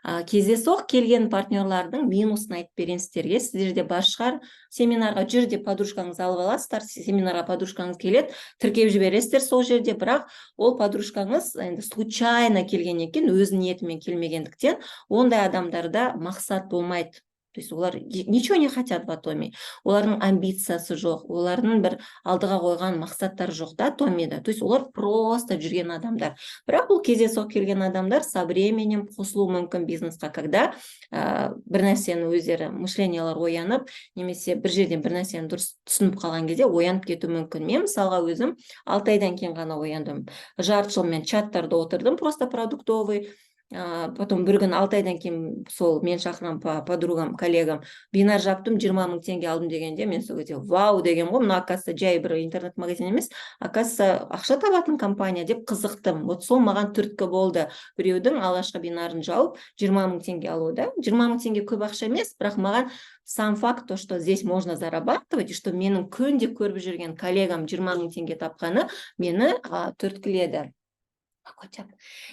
Кездейсоқ келген партнерлардың минусын айтып берейін сіздерге, сіздерде бар шығар. Семинарға жүр деп подружкаңызды алып аласыздар, семинарға подружкаңыз келеді, тіркеп жібересіздер сол жерде. Бірақ ол подружкаңыз енді случайно келген екен, өз ниетімен келмегендіктен, ондай адамдарда мақсат болмайды. То есть олар ничего не хотят в Атоме, олардың амбициясы жоқ, олардың бір алдыға қойған мақсаттары жоқ та Атомида. То есть олар просто жүрген адамдар. Бірақ бұл кездейсоқ келген адамдар со временем қосылуы мүмкін бизнесқа, когда бір нәрсені өздері, мышлениялар оянып немесе бір жерден бір нәрсені дұрыс түсініп қалған кезде оянып кетуі мүмкін. Мен мысалға өзім 6 айдан кейін ғана ояндым. Жарты жыл мен чаттарда отырдым, просто продуктовый. Потом бір күні 6 айдан кейін сол мен шақырған подругам, коллегам «бинар жаптым, 20 000 теңге алдым» дегенде, мен сол кезде «вау» деген ғой. Мына, оказывается, жай бір интернет магазин емес, оказывается, ақша табатын компания деп қызықтым. Вот сол маған түрткі болды, біреудің алғашқы бинарын жауып, 20 000 теңге алу да. 20 000 теңге көп ақша емес, бірақ маған сам факт, то что здесь можно зарабатывать и что менің күнде көріп жүрген коллегам 20 000 теңге тапқаны мені түрткіледі.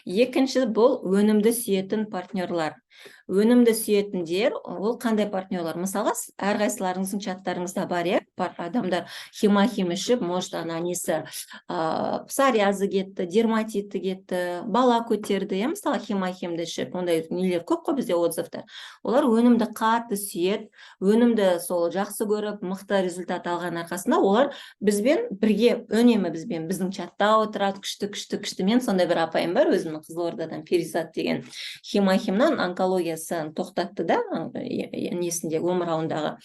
Екінші бұл өнімді сүйетін партнерлар. Өнімді сүйетіндер ол қандай партнерлар? Мысалға, әрқайсыларыңыздың чаттарыңызда бар, иә, адамдар Хемохим ішіп, может, ана несі, псориазы кетті, дерматиті кетті, бала көтерді, иә, мысалы, Хемохимді ішіп. Ондай нелер көп қой бізде, отзывтар. Олар өнімді қатты сүйеді, өнімді сол жақсы көріп, мықты результат алған арқасында олар бізбен бірге үнемі бізбен, біздің чатта отырады. Күшті, күшті, күшті. Мен сондай бір апайым бар өзімнің Қызылордадан, Перизат деген. Хемохимнан онкологиясын тоқтатты да, несінде, омырауындағы.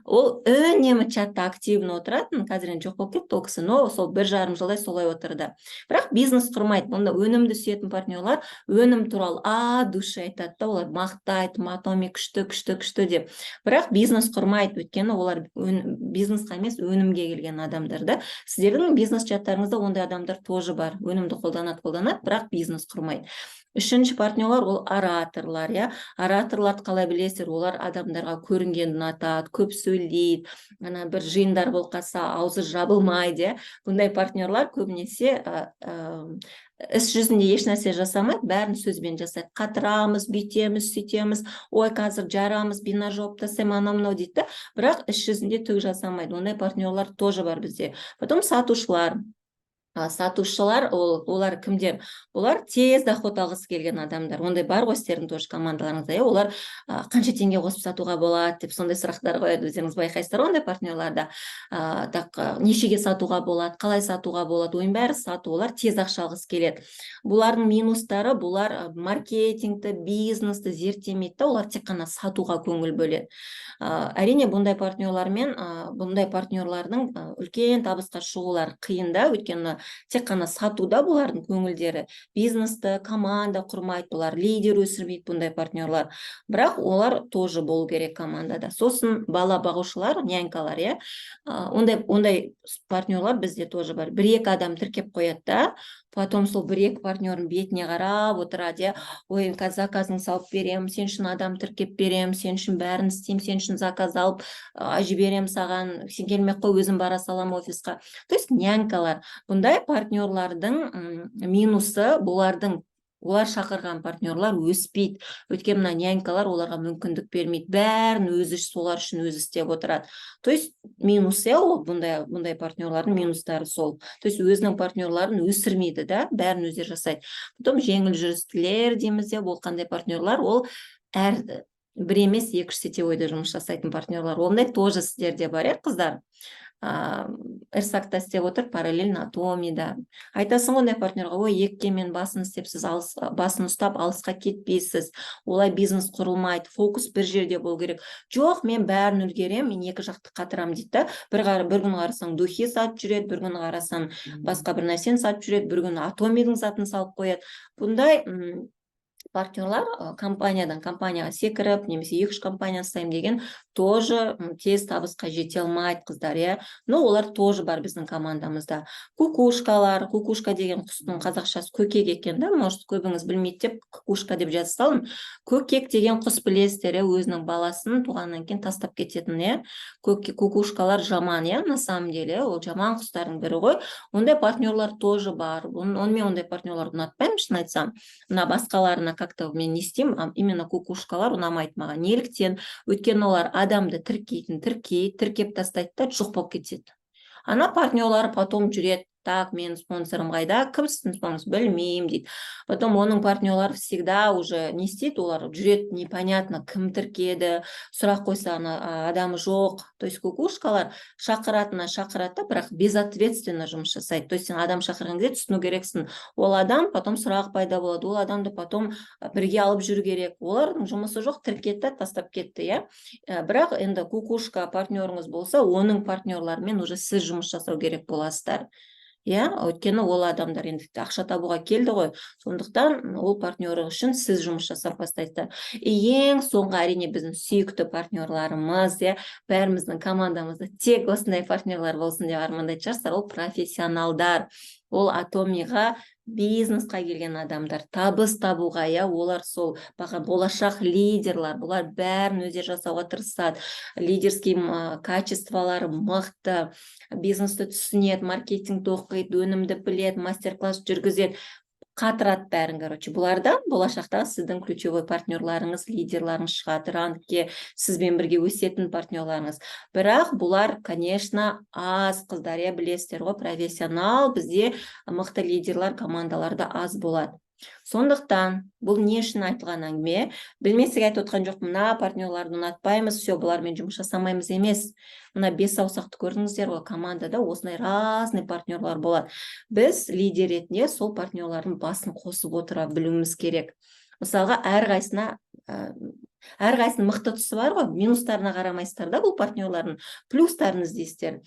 Ол үнемі чатта активно отыратын. Қазір енді жоқ болып кетті ол кісі, но сол 1,5 жылдай солай отырды, бірақ бизнес құрмайды. Онда өнімді сүйетін партнерлар өнім туралы от души айтады да, олар мақтайды, Атоми күшті, күшті, күшті деп, бірақ бизнес құрмайды, өйткені олар бизнесқа емес, өнімге келген адамдар да. Сіздердің бизнес чаттарыңызда ондай адамдар тоже бар: өнімді қолданады, қолданады, бірақ бизнес құрмайды. Үшінші партнерлар ол ораторлар, иә. Ораторларды қалай білесіздер? Олар адамдарға көрінгенді ұнатады, көп сөйлейді, ана бір жиындар болып қалса, аузы жабылмайды, иә. Бұндай партнерлар көбінесе іс жүзінде ешнәрсе жасамайды, бәрін сөзбен жасайды: қатырамыз, бүйтеміз, сөйтеміз, ой, қазір жарамыз, бинар жауып тастаймын, анау мынау дейді да, бірақ іс жүзінде түк жасамайды. Ондай партнерлар тоже бар бізде. Потом сатушылар. Сатушылар ол, олар кімдер? Олар тез доход алғысы келген адамдар. Ондай бар ғой сіздердің тоже командаларыңызда, иә. Олар қанша теңге қосып сатуға болады деп сондай сұрақтар қояды. Өздеріңіз байқайсыздар ғой ондай партнерларда. Так, нешеге сатуға болады, қалай сатуға болады, ойын бәрі сату. Олар тез ақша алғысы келеді. Бұлардың минустары: бұлар маркетингті, бизнесті зерттемейді да, олар тек қана сатуға көңіл бөледі. Әрине, бұндай партнерлармен, бұндай партнерлардың үлкен табысқа шығулары қиын да, өйткені тек қана сатуда бұлардың көңілдері, бизнесті, команда құрмайды бұлар, лидер өсірмейді бұндай партнерлар. Бірақ олар тоже болу керек командада. Сосын бала бағушылар, нянькалар, иә. Ондай партнерлар бізде тоже бар. Бір екі адам тіркеп қояды да, потом сол бір екі партнердің бетіне қарап отырады, иә: «Ой, қазір заказын салып беремін, сен үшін адам тіркеп беремін, сен үшін бәрін істеймін, сен үшін заказ алып жіберемін саған, сен келмей ақ қой, өзім бара саламын офисқа». То есть нянькалар. Бұндай партнерлардың минусы: бұлардың, олар шақырған партнерлар өспейді, өйткені мына нянькалар оларға мүмкіндік бермейді, бәрін өзі, солар үшін өзі істеп отырады. То есть минус, иә, ол бұндай партнерлардың минустары сол, то есть өзінің партнерларын өсірмейді да, бәрін өздері жасайды. Потом жеңіл жүрістілер дейміз де. Ол қандай партнерлар? Ол әр бір емес, екі үш сетевойда жұмыс жасайтын партнерлар. Ондай тоже сіздерде бар, иә, қыздар? Эрсакта істеп отыр, параллельно Атомида. Айтасың ғой ондай партнерға: «Ой, екіге мен басын істеп, сіз алыс, басын ұстап алысқа кетпейсіз, олай бизнес құрылмайды, фокус бір жерде болу керек». «Жоқ, мен бәрін үлгеремін, мен екі жақты қатырамын», — дейді да. Бір күні қарасаң, духи сатып жүреді, бір күні қарасаң, басқа бір нәрсені сатып жүреді, бір күні Атомидің затын салып қояды. Бұндай партнерлар компаниядан компанияға секіріп немесе екі үш компания ұстаймын деген тоже тез табысқа жете алмайды, қыздар, иә. Но олар тоже бар біздің командамызда. Кукушкалар. Кукушка деген құстың қазақшасы көкек екен да, может, көбіңіз білмейді деп кукушка деп жаза салдым. Көкек деген құс, білесіздер, иә, өзінің баласын туғаннан кейін тастап кететін, иә. Кукушкалар жаман, иә, на самом деле ол жаман құстардың бірі ғой. Ондай партнерлар тоже бар. Оны мен ондай партнерларды ұнатпаймын, шын айтсам. Мына басқаларына как то мен не істеймін, а именно кукушкалар ұнамайды маған. Неліктен? Өйткені олар адамды тіркейтін тіркейді, тіркеп тастайды да, жоқ болып кетеді. Ана партнерлары потом жүреді: «Так, менің спонсорым қайда? Кім сіздің спонсорыңыз?» «Білмеймін», — дейді. Потом оның партнерлары всегда уже не істейді? Олар жүреді, непонятно кім тіркеді, сұрақ қойса, ана адамы жоқ. То есть кукушкалар шақыратынына шақырады да, бірақ безответственно жұмыс жасайды. То есть сен адам шақырған кезде түсіну керексің, ол адам потом сұрақ пайда болады, ол адамды потом бірге алып жүру керек. Олардың жұмысы жоқ, тіркеді да, тастап кетті, иә. Бірақ енді кукушка партнеріңіз болса, оның партнерларымен уже сіз жұмыс жасау керек боласыздар, иә, өйткені ол адамдар енді ақша табуға келді ғой. Сондықтан ол партнері үшін сіз жұмыс жасап бастайсыздар. И ең соңғы, әрине, біздің сүйікті партнерларымыз, иә, бәріміздің командамызда тек осындай партнерлар болсын деп армандайтын шығарсыздар. Ол профессионалдар, ол Атомиға бизнесқа келген адамдар, табыс табуға, иә. Олар сол баға болашақ лидерлар. Бұлар бәрін өздері жасауға тырысады, лидерский качестволары мықты, бизнесті түсінеді, маркетингті оқиды, өнімді біледі, мастер класс жүргізеді, қатырады бәрін. Короче, бұлардан болашақта сіздің ключевой партнерларыңыз, лидерларыңыз шығады, рангке сізбен бірге өсетін партнерларыңыз. Бірақ бұлар, конечно, аз, қыздар, иә, білесіздер ғой, профессионал бізде мықты лидерлар командаларда аз болады. Сондықтан бұл не үшін айтылған әңгіме? Білмесек айтып отқан жоқпын, мына партнерларды ұнатпаймыз, все, бұлармен жұмыс жасамаймыз емес. Мына бес саусақты көрдіңіздер ғой, командада осындай разный партнерлар болады. Біз лидер ретінде сол партнерлардың басын қосып отыра білуіміз керек. Мысалға, әрқайсысына, әрқайсысының мықты тұсы бар ғой, минустарына қарамайсыздар да, бұл партнерлардың плюстарын іздейсіздер.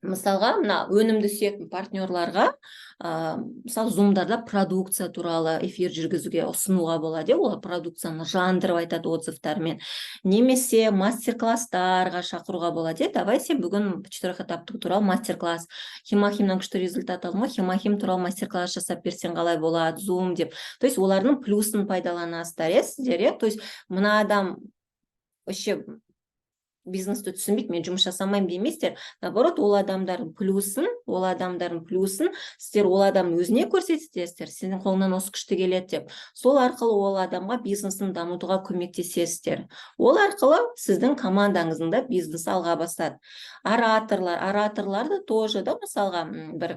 Мысалға, мына өнімді сүйетін партнерларға, мысалы, зумдарда продукция туралы эфир жүргізуге ұсынуға болады, иә. Олар продукцияны жандырып айтады отзывтармен. Немесе мастер класстарға шақыруға болады, иә: «Давай, сен бүгін четырехэтаптық туралы мастер класс, Хемохимнан күшті результат алдың ғой, Хемохим туралы мастер класс жасап берсең қалай болады, зум», — деп. То есть олардың плюсын пайдаланасыздар, иә, сіздер, иә. То есть мына адам вообще Бизнесті түсінбейді, мен жұмыс жасамаймын демейсіздер. Наоборот, ол адамдардың плюсын сіздер ол адамның өзіне көрсетесіздер, сенің қолыңнан осы күшті келеді деп. Сол арқылы ол адамға бизнесін дамытуға көмектесесіздер. Ол арқылы сіздің командаңыздың да бизнесі алға басады. Ораторларды тоже да, мысалға, бір,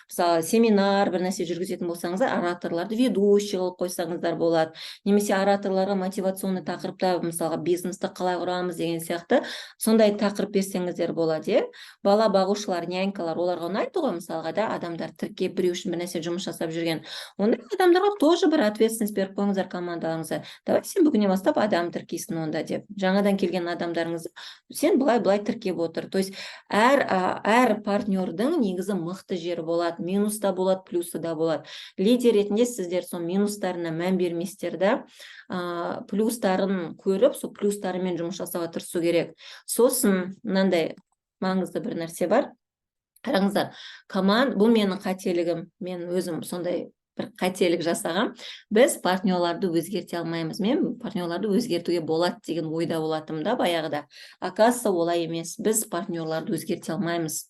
мысалы, семинар, бір нәрсе жүргізетін болсаңыздар, ораторларды ведущий қылып қойсаңыздар болады немесе ораторларға мотивационный тақырыпта, мысалға, бизнесті қалай құрамыз деген сияқты сондай тақырып берсеңіздер болады, иә. Бала бағушылар, нянькалар, оларға ұнайды ғой, мысалға да, адамдар тіркеп, біреу үшін бір нәрсе жұмыс жасап жүрген. Ондай адамдарға тоже бір ответственность беріп қойыңыздар командаларыңызға: «Давай, сен бүгіннен бастап адам тіркейсің онда», — деп. Жаңадан келген адамдарыңызды сен былай былай тіркеп отыр. То есть әр партнердің негізі мықты жері болады, минус та болады, плюсы да болады. Лидер ретінде сіздер сол минустарына мән бермейсіздер да, плюстарын көріп, сол плюстарымен жұмыс жасауға тырысу керек. Сосын мынандай маңызды бір нәрсе бар, қараңыздар. Бұл менің қателігім, мен өзім сондай бір қателік жасағам. Біз партнерларды өзгерте алмаймыз. Мен партнерларды өзгертуге болады деген ойда болатынмын да баяғыда. Оказывается, олай емес, біз партнерларды өзгерте алмаймыз.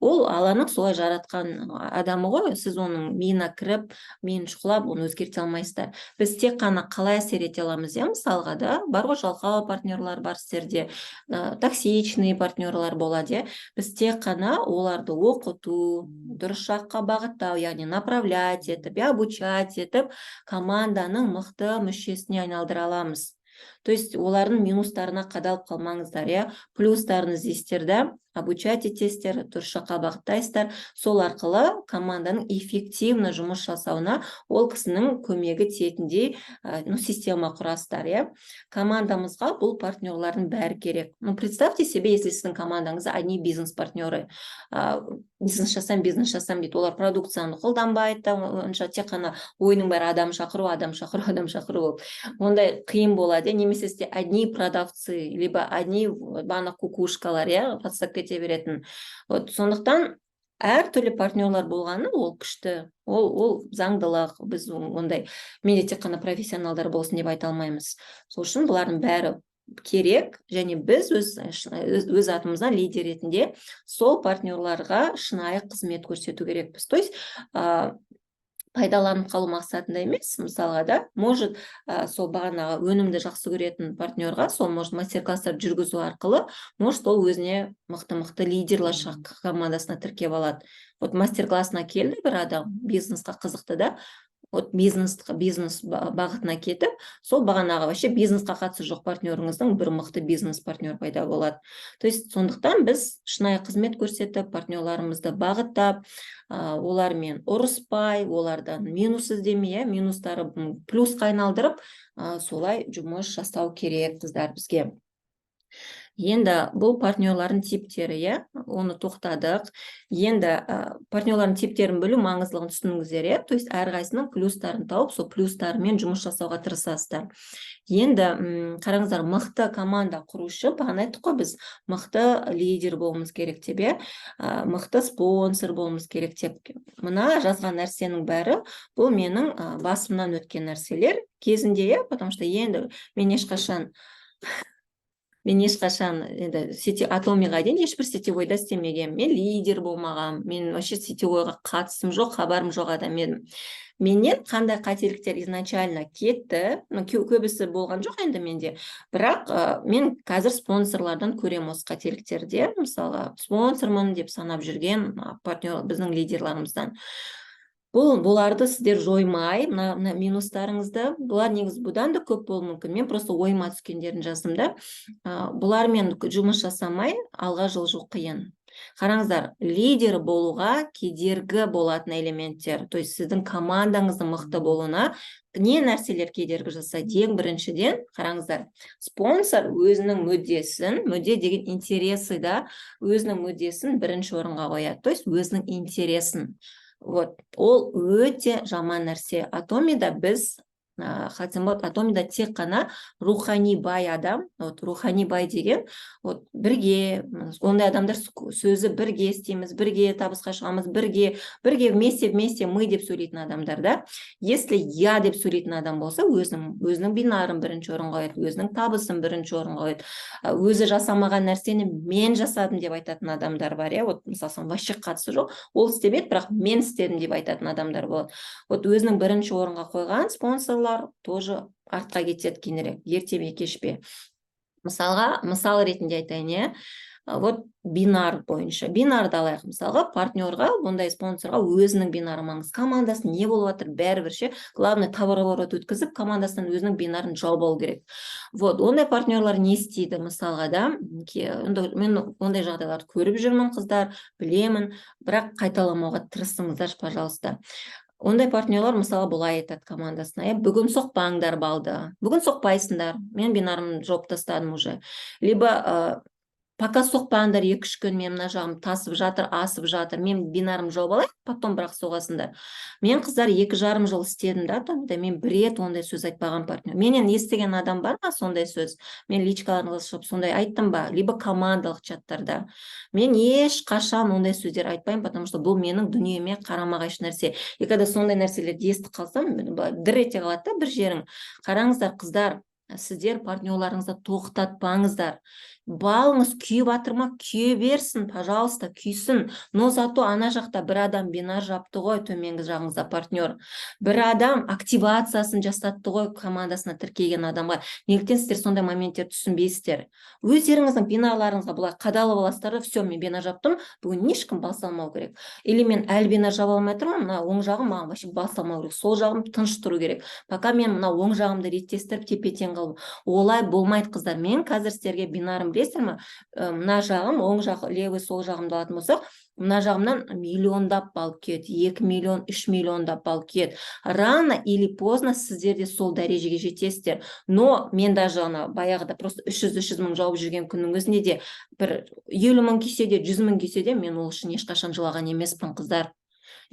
Ол Алланың солай жаратқан адамы ғой. Сіз оның миына кіріп, миын шұқылап, оны өзгерте алмайсыздар. Біз тек қана қалай әсер ете аламыз, иә? Мысалға да, бар ғой, жалқау партнерлар бар сіздерде, токсичный партнерлар болады, иә. Біз тек қана оларды оқыту, дұрыс жаққа бағыттау, яғни направлять етіп, иә, обучать етіп, команданың мықты мүшесіне айналдыра аламыз. То есть олардың минустарына қадалып қалмаңыздар, иә, плюстарын іздейсіздер да, обучать етесіздер, дұрыс жаққа бағыттайсыздар. Сол арқылы команданың эффективно жұмыс жасауына ол кісінің көмегі тиетіндей, ну, система құрасыздар, иә. Командамызға бұл партнерлардың бәрі керек. Ну, представьте себе, если сіздің командаңызда одни бизнес партнеры, бизнес жасам, бизнес жасам дейді, олар продукцияны қолданбайды да онша, тек қана ойының бәрі адам шақыру, адам шақыру, адам шақыру болып, ондай қиын болады, иә. Немесе сізде одни продавцы либо одни бағана кукушкалар, иә, подстап кете беретін. Вот сондықтан әртүрлі партнерлар болғаны ол күшті, ол заңдылық. Біз ондай менде тек қана профессионалдар болсын деп айта алмаймыз. Сол үшін бұлардың бәрі керек және біз өз атымыздан лидер ретінде сол партнерларға шынайы қызмет көрсету керекпіз. То есть пайдаланып қалу мақсатында емес. Мысалға да, может, сол бағанағы өнімді жақсы көретін партнерға сол, может, мастер класстар жүргізу арқылы, может, ол өзіне мықты мықты лидерлар командасына тіркеп алады. Вот мастер классына келді бір адам, бизнесқа қызықты да, вот бизнес бағытына кетіп, сол бағанағы вообще бизнесқа қатысы жоқ партнеріңіздің бір мықты бизнес партнер пайда болады. То есть сондықтан біз шынайы қызмет көрсетіп, партнерларымызды бағыттап, олармен ұрыспай, олардан минус іздемей, иә, минустары плюсқа айналдырып, солай жұмыс жасау керек, қыздар, бізге. Енді бұл партнерлардың типтері, иә, оны тоқтадық. Енді партнерлардың типтерін білу маңыздылығын түсіндіңіздер, иә. То есть әрқайсысының плюстарын тауып, сол плюстарымен жұмыс жасауға тырысасыздар. Енді қараңыздар, мықты команда құру үшін, бағана айттық қой, біз мықты лидер болуымыз керек деп, иә, мықты спонсор болуымыз керек деп. Мына жазған нәрсенің бәрі бұл менің басымнан өткен нәрселер кезінде, иә. Потому что енді мен ешқашан енді сети Атомиға дейін ешбір сетевойда істемегенмін, мен лидер болмағанмын, мен вообще сетевойға қатысым жоқ, хабарым жоқ адам едім. Менен қандай қателіктер изначально кетті? Ну, көбісі болған жоқ енді менде, бірақ мен қазір спонсорлардан көремін осы қателіктерді. Мысалға, спонсормын деп санап жүрген партнер, біздің лидерларымыздан. Бұларды сіздер жоймай, мына минустарыңызды, бұлар негізі бұдан да көп болуы мүмкін, мен просто ойыма түскендерін жаздым да. Бұлармен жұмыс жасамай алға жылжу қиын. Қараңыздар, лидер болуға кедергі болатын элементтер, то есть сіздің командаңыздың мықты болуына не нәрселер кедергі жасайды? Ең біріншіден, қараңыздар, спонсор өзінің мүддесін, мүдде деген интересы да, өзінің мүддесін бірінші орынға қояды, то есть өзінің интересін. Вот ол өте жаман нәрсе. Атомида біз Қалай айтсам болады, Атомида тек қана рухани бай адам. Вот рухани бай деген, вот бірге ондай адамдар сөзі «бірге істейміз, бірге табысқа шығамыз, бірге, бірге, вместе, вместе мы» деп сөйлейтін адамдар да. Если «я» деп сөйлейтін адам болса, өзінің бинарын бірінші орынға қояды, өзінің табысын бірінші орынға қояды, өзі жасамаған нәрсені «мен жасадым» деп айтатын адамдар бар, иә. Вот мысалы, соның вообще қатысы жоқ, ол істемеді, бірақ «мен істедім» деп айтатын адамдар болады. Вот өзінің бірінші орынға қойған спонсорлар тоже артқа кетеді кейінірек, ерте ме, кеш пе. Мысалға, мысал ретінде айтайын, иә. Вот бинар бойынша, бинарды алайық. Мысалға, партнерға, бұндай спонсорға өзінің бинары маңызды, командасы не болып жатыр бәрібір ше. Главное, товарооборот өткізіп, командасынан өзінің бинарын жауып алу керек. Вот ондай партнерлар не істейді, мысалға, да? Мен ондай жағдайларды көріп жүрмін, қыздар, білемін, бірақ қайталамауға тырысыңыздаршы, пожалуйста. Ондай партнерлар, мысалы, былай айтады командасына, иә: «Бүгін соқпаңдар балды, бүгін соқпайсыңдар, мен бинарымды жауып тастадым уже». Либо «Пока соқпаңдар 2-3 күн, мен мына жағым тасып жатыр, асып жатыр, мен бинарымды жауып алайын, потом бірақ соғасыңдар». Мен, қыздар, 2,5 жыл істедім да Атомида, мен бір рет ондай сөз айтпаған партнер. Менен естіген адам бар ма сондай сөз? Мен личкаларыңызға шығып сондай айттым ба? Либо командалық чаттарда мен ешқашан ондай сөздер айтпаймын, потому что бұл менің дүниеме қарама қайшы нәрсе. И когда сондай нәрселерді естіп қалсам, былай дір ете қалады да бір жерің. Қараңыздар, қыздар, сіздер партнерларыңызды тоқтатпаңыздар. Балыңыз күйіп жатыр ма, күйе берсін, пожалуйста, күйсін. Но зато ана жақта бір адам бинар жапты ғой, төменгі жағыңызда партнер бір адам активациясын жасатты ғой командасына тіркеген адамға. Неліктен сіздер сондай моменттерді түсінбейсіздер? Өздеріңіздің бинарларыңызға былай қадалып аласыздар да: «Все, мен бинар жаптым, бүгін ешкім бал салмау керек». Или «Мен әлі бинар жаба алмай тұрмын, мына оң жағым маған вообще бал салмау керек, сол жағым тыныш тұру керек, пока мен мына оң жағымды реттестіріп, тепе тең қылып». Олай болмайды, қыздар. Мен қазір сіздерге бинарым, білесіздер ма, мына жағым, оң жақ, левый, сол жағымды алатын болсақ, мына жағымнан миллиондап бал келеді, 2 миллион, 3 миллиондап бал келеді. Рано или поздно сіздер де сол дәрежеге жетесіздер. Но мен даже ана баяғыда просто 300-300 мың жауып жүрген күннің өзінде де, бір 50 мың күйсе де, 100 мың күйсе де, мен ол үшін ешқашан жылаған емеспін, қыздар,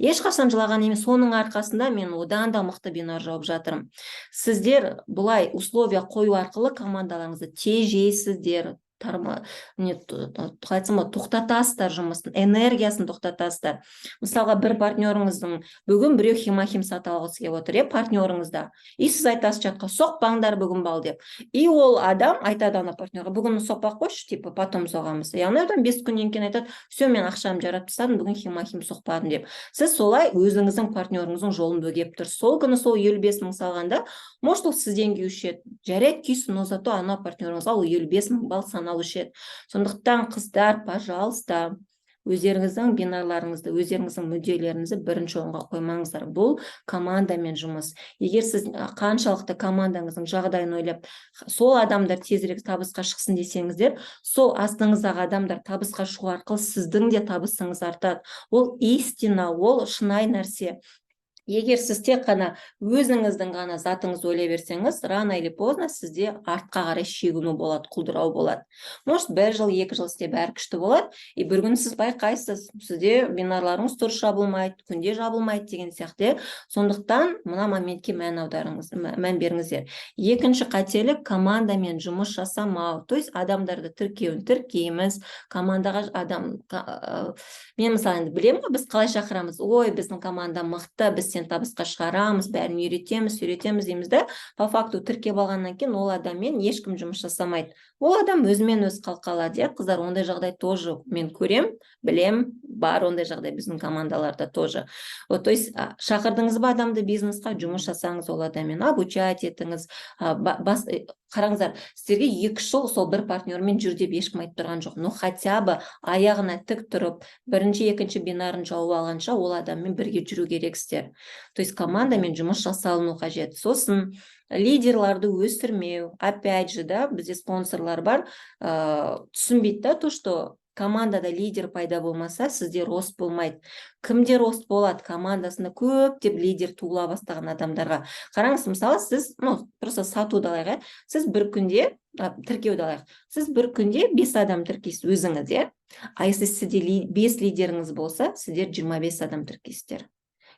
ешқашан жылаған емес. Соның арқасында мен одан да мықты бинар жауып жатырмын. Сіздер бұлай условия қою арқылы командаларыңызды тежейсіздер, тарма не, қалай айтсам болады, тоқтатасыздар жұмысын, энергиясын тоқтатасыздар. Мысалға, бір партнеріңіздің бүгін біреу хемохим сатып алғысы келіп отыр, иә, партнеріңізда. И сіз айтасыз чатқа: «Соқпаңдар бүгін бал», – деп. И ол адам айтады ана партнерға: «Бүгін соқпай ақ қойшы, типа, потом соғамыз». Яғни одан 5 күннен кейін айтады: «Все, мен ақшамды жаратып тастадым, бүгін хемохим соқпадым», – деп. Сіз солай өзіңіздің партнеріңіздің жолын бөгеп тұрсыз. Сол күні сол 55 мың салғанда, может, ол сізден күйуші еді. Жарайды, күйсін, но зато ана партнеріңізға ол 55 мың балл саналушы еді. Сондықтан, қыздар, пожалуйста, өздеріңіздің бинарларыңызды, өздеріңіздің мүдделеріңізді бірінші орынға қоймаңыздар. Бұл командамен жұмыс. Егер сіз қаншалықты командаңыздың жағдайын ойлап, сол адамдар тезірек табысқа шықсын десеңіздер, сол астыңыздағы адамдар табысқа шығу арқылы сіздің де табысыңыз артады. Ол истина, ол шынайы нәрсе. Егер сіз тек қана өзіңіздің ғана затыңызды ойлай берсеңіз, рано или поздно сізде артқа қарай шегіну болады, құлдырау болады. Может, бір жыл, 2 жыл сізде бәрі күшті болады, и бір күні сіз байқайсыз, сізде бинарларыңыз дұрыс жабылмайды, күнде жабылмайды деген сияқты, иә. Сондықтан мына моментке мән аударыңыз, мән беріңіздер. Екінші қателік – командамен жұмыс жасамау. То есть адамдарды тіркеуін тіркейміз командаға адам. Мен, мысалы, енді білемін ғой, біз қалай шақырамыз: «Ой, біздің команда мықты, біз сені табысқа шығарамыз, бәрін үйретеміз, үйретеміз», – дейміз да. По факту тіркеп алғаннан кейін ол адаммен ешкім жұмыс жасамайды, ол адам өзімен өзі қалып қалады, иә. Қыздар, ондай жағдай тоже мен көрем, білем, бар ондай жағдай біздің командаларда тоже. Вот, то есть шақырдыңыз ба адамды бизнесқа, жұмыс жасаңыз ол адаммен, обучать етіңіз. Бас қараңыздар, сіздерге 2 жыл сол бір партнермен жүр деп ешкім айтып тұрған жоқ, но хотя бы аяғына тік тұрып, бірінші, екінші бинарын жауып алғанша ол адаммен бірге жүру керексіздер. То есть командамен жұмыс жасалыну қажет. Сосын лидерларды өсірмеу. Опять же да, бізде спонсорлар бар, түсінбейді да то, что командада лидер пайда болмаса, сізде рост болмайды. Кімде рост болады? Командасында көптеп лидер туыла бастаған адамдарға. Қараңыз, мысалы, сіз, ну, просто сатуды алайық, иә, сіз бір күнде, тіркеуді алайық, сіз бір күнде бес адам тіркейсіз өзіңіз, иә. А если сізде бес лидеріңіз болса, сіздер 25 адам тіркейсіздер.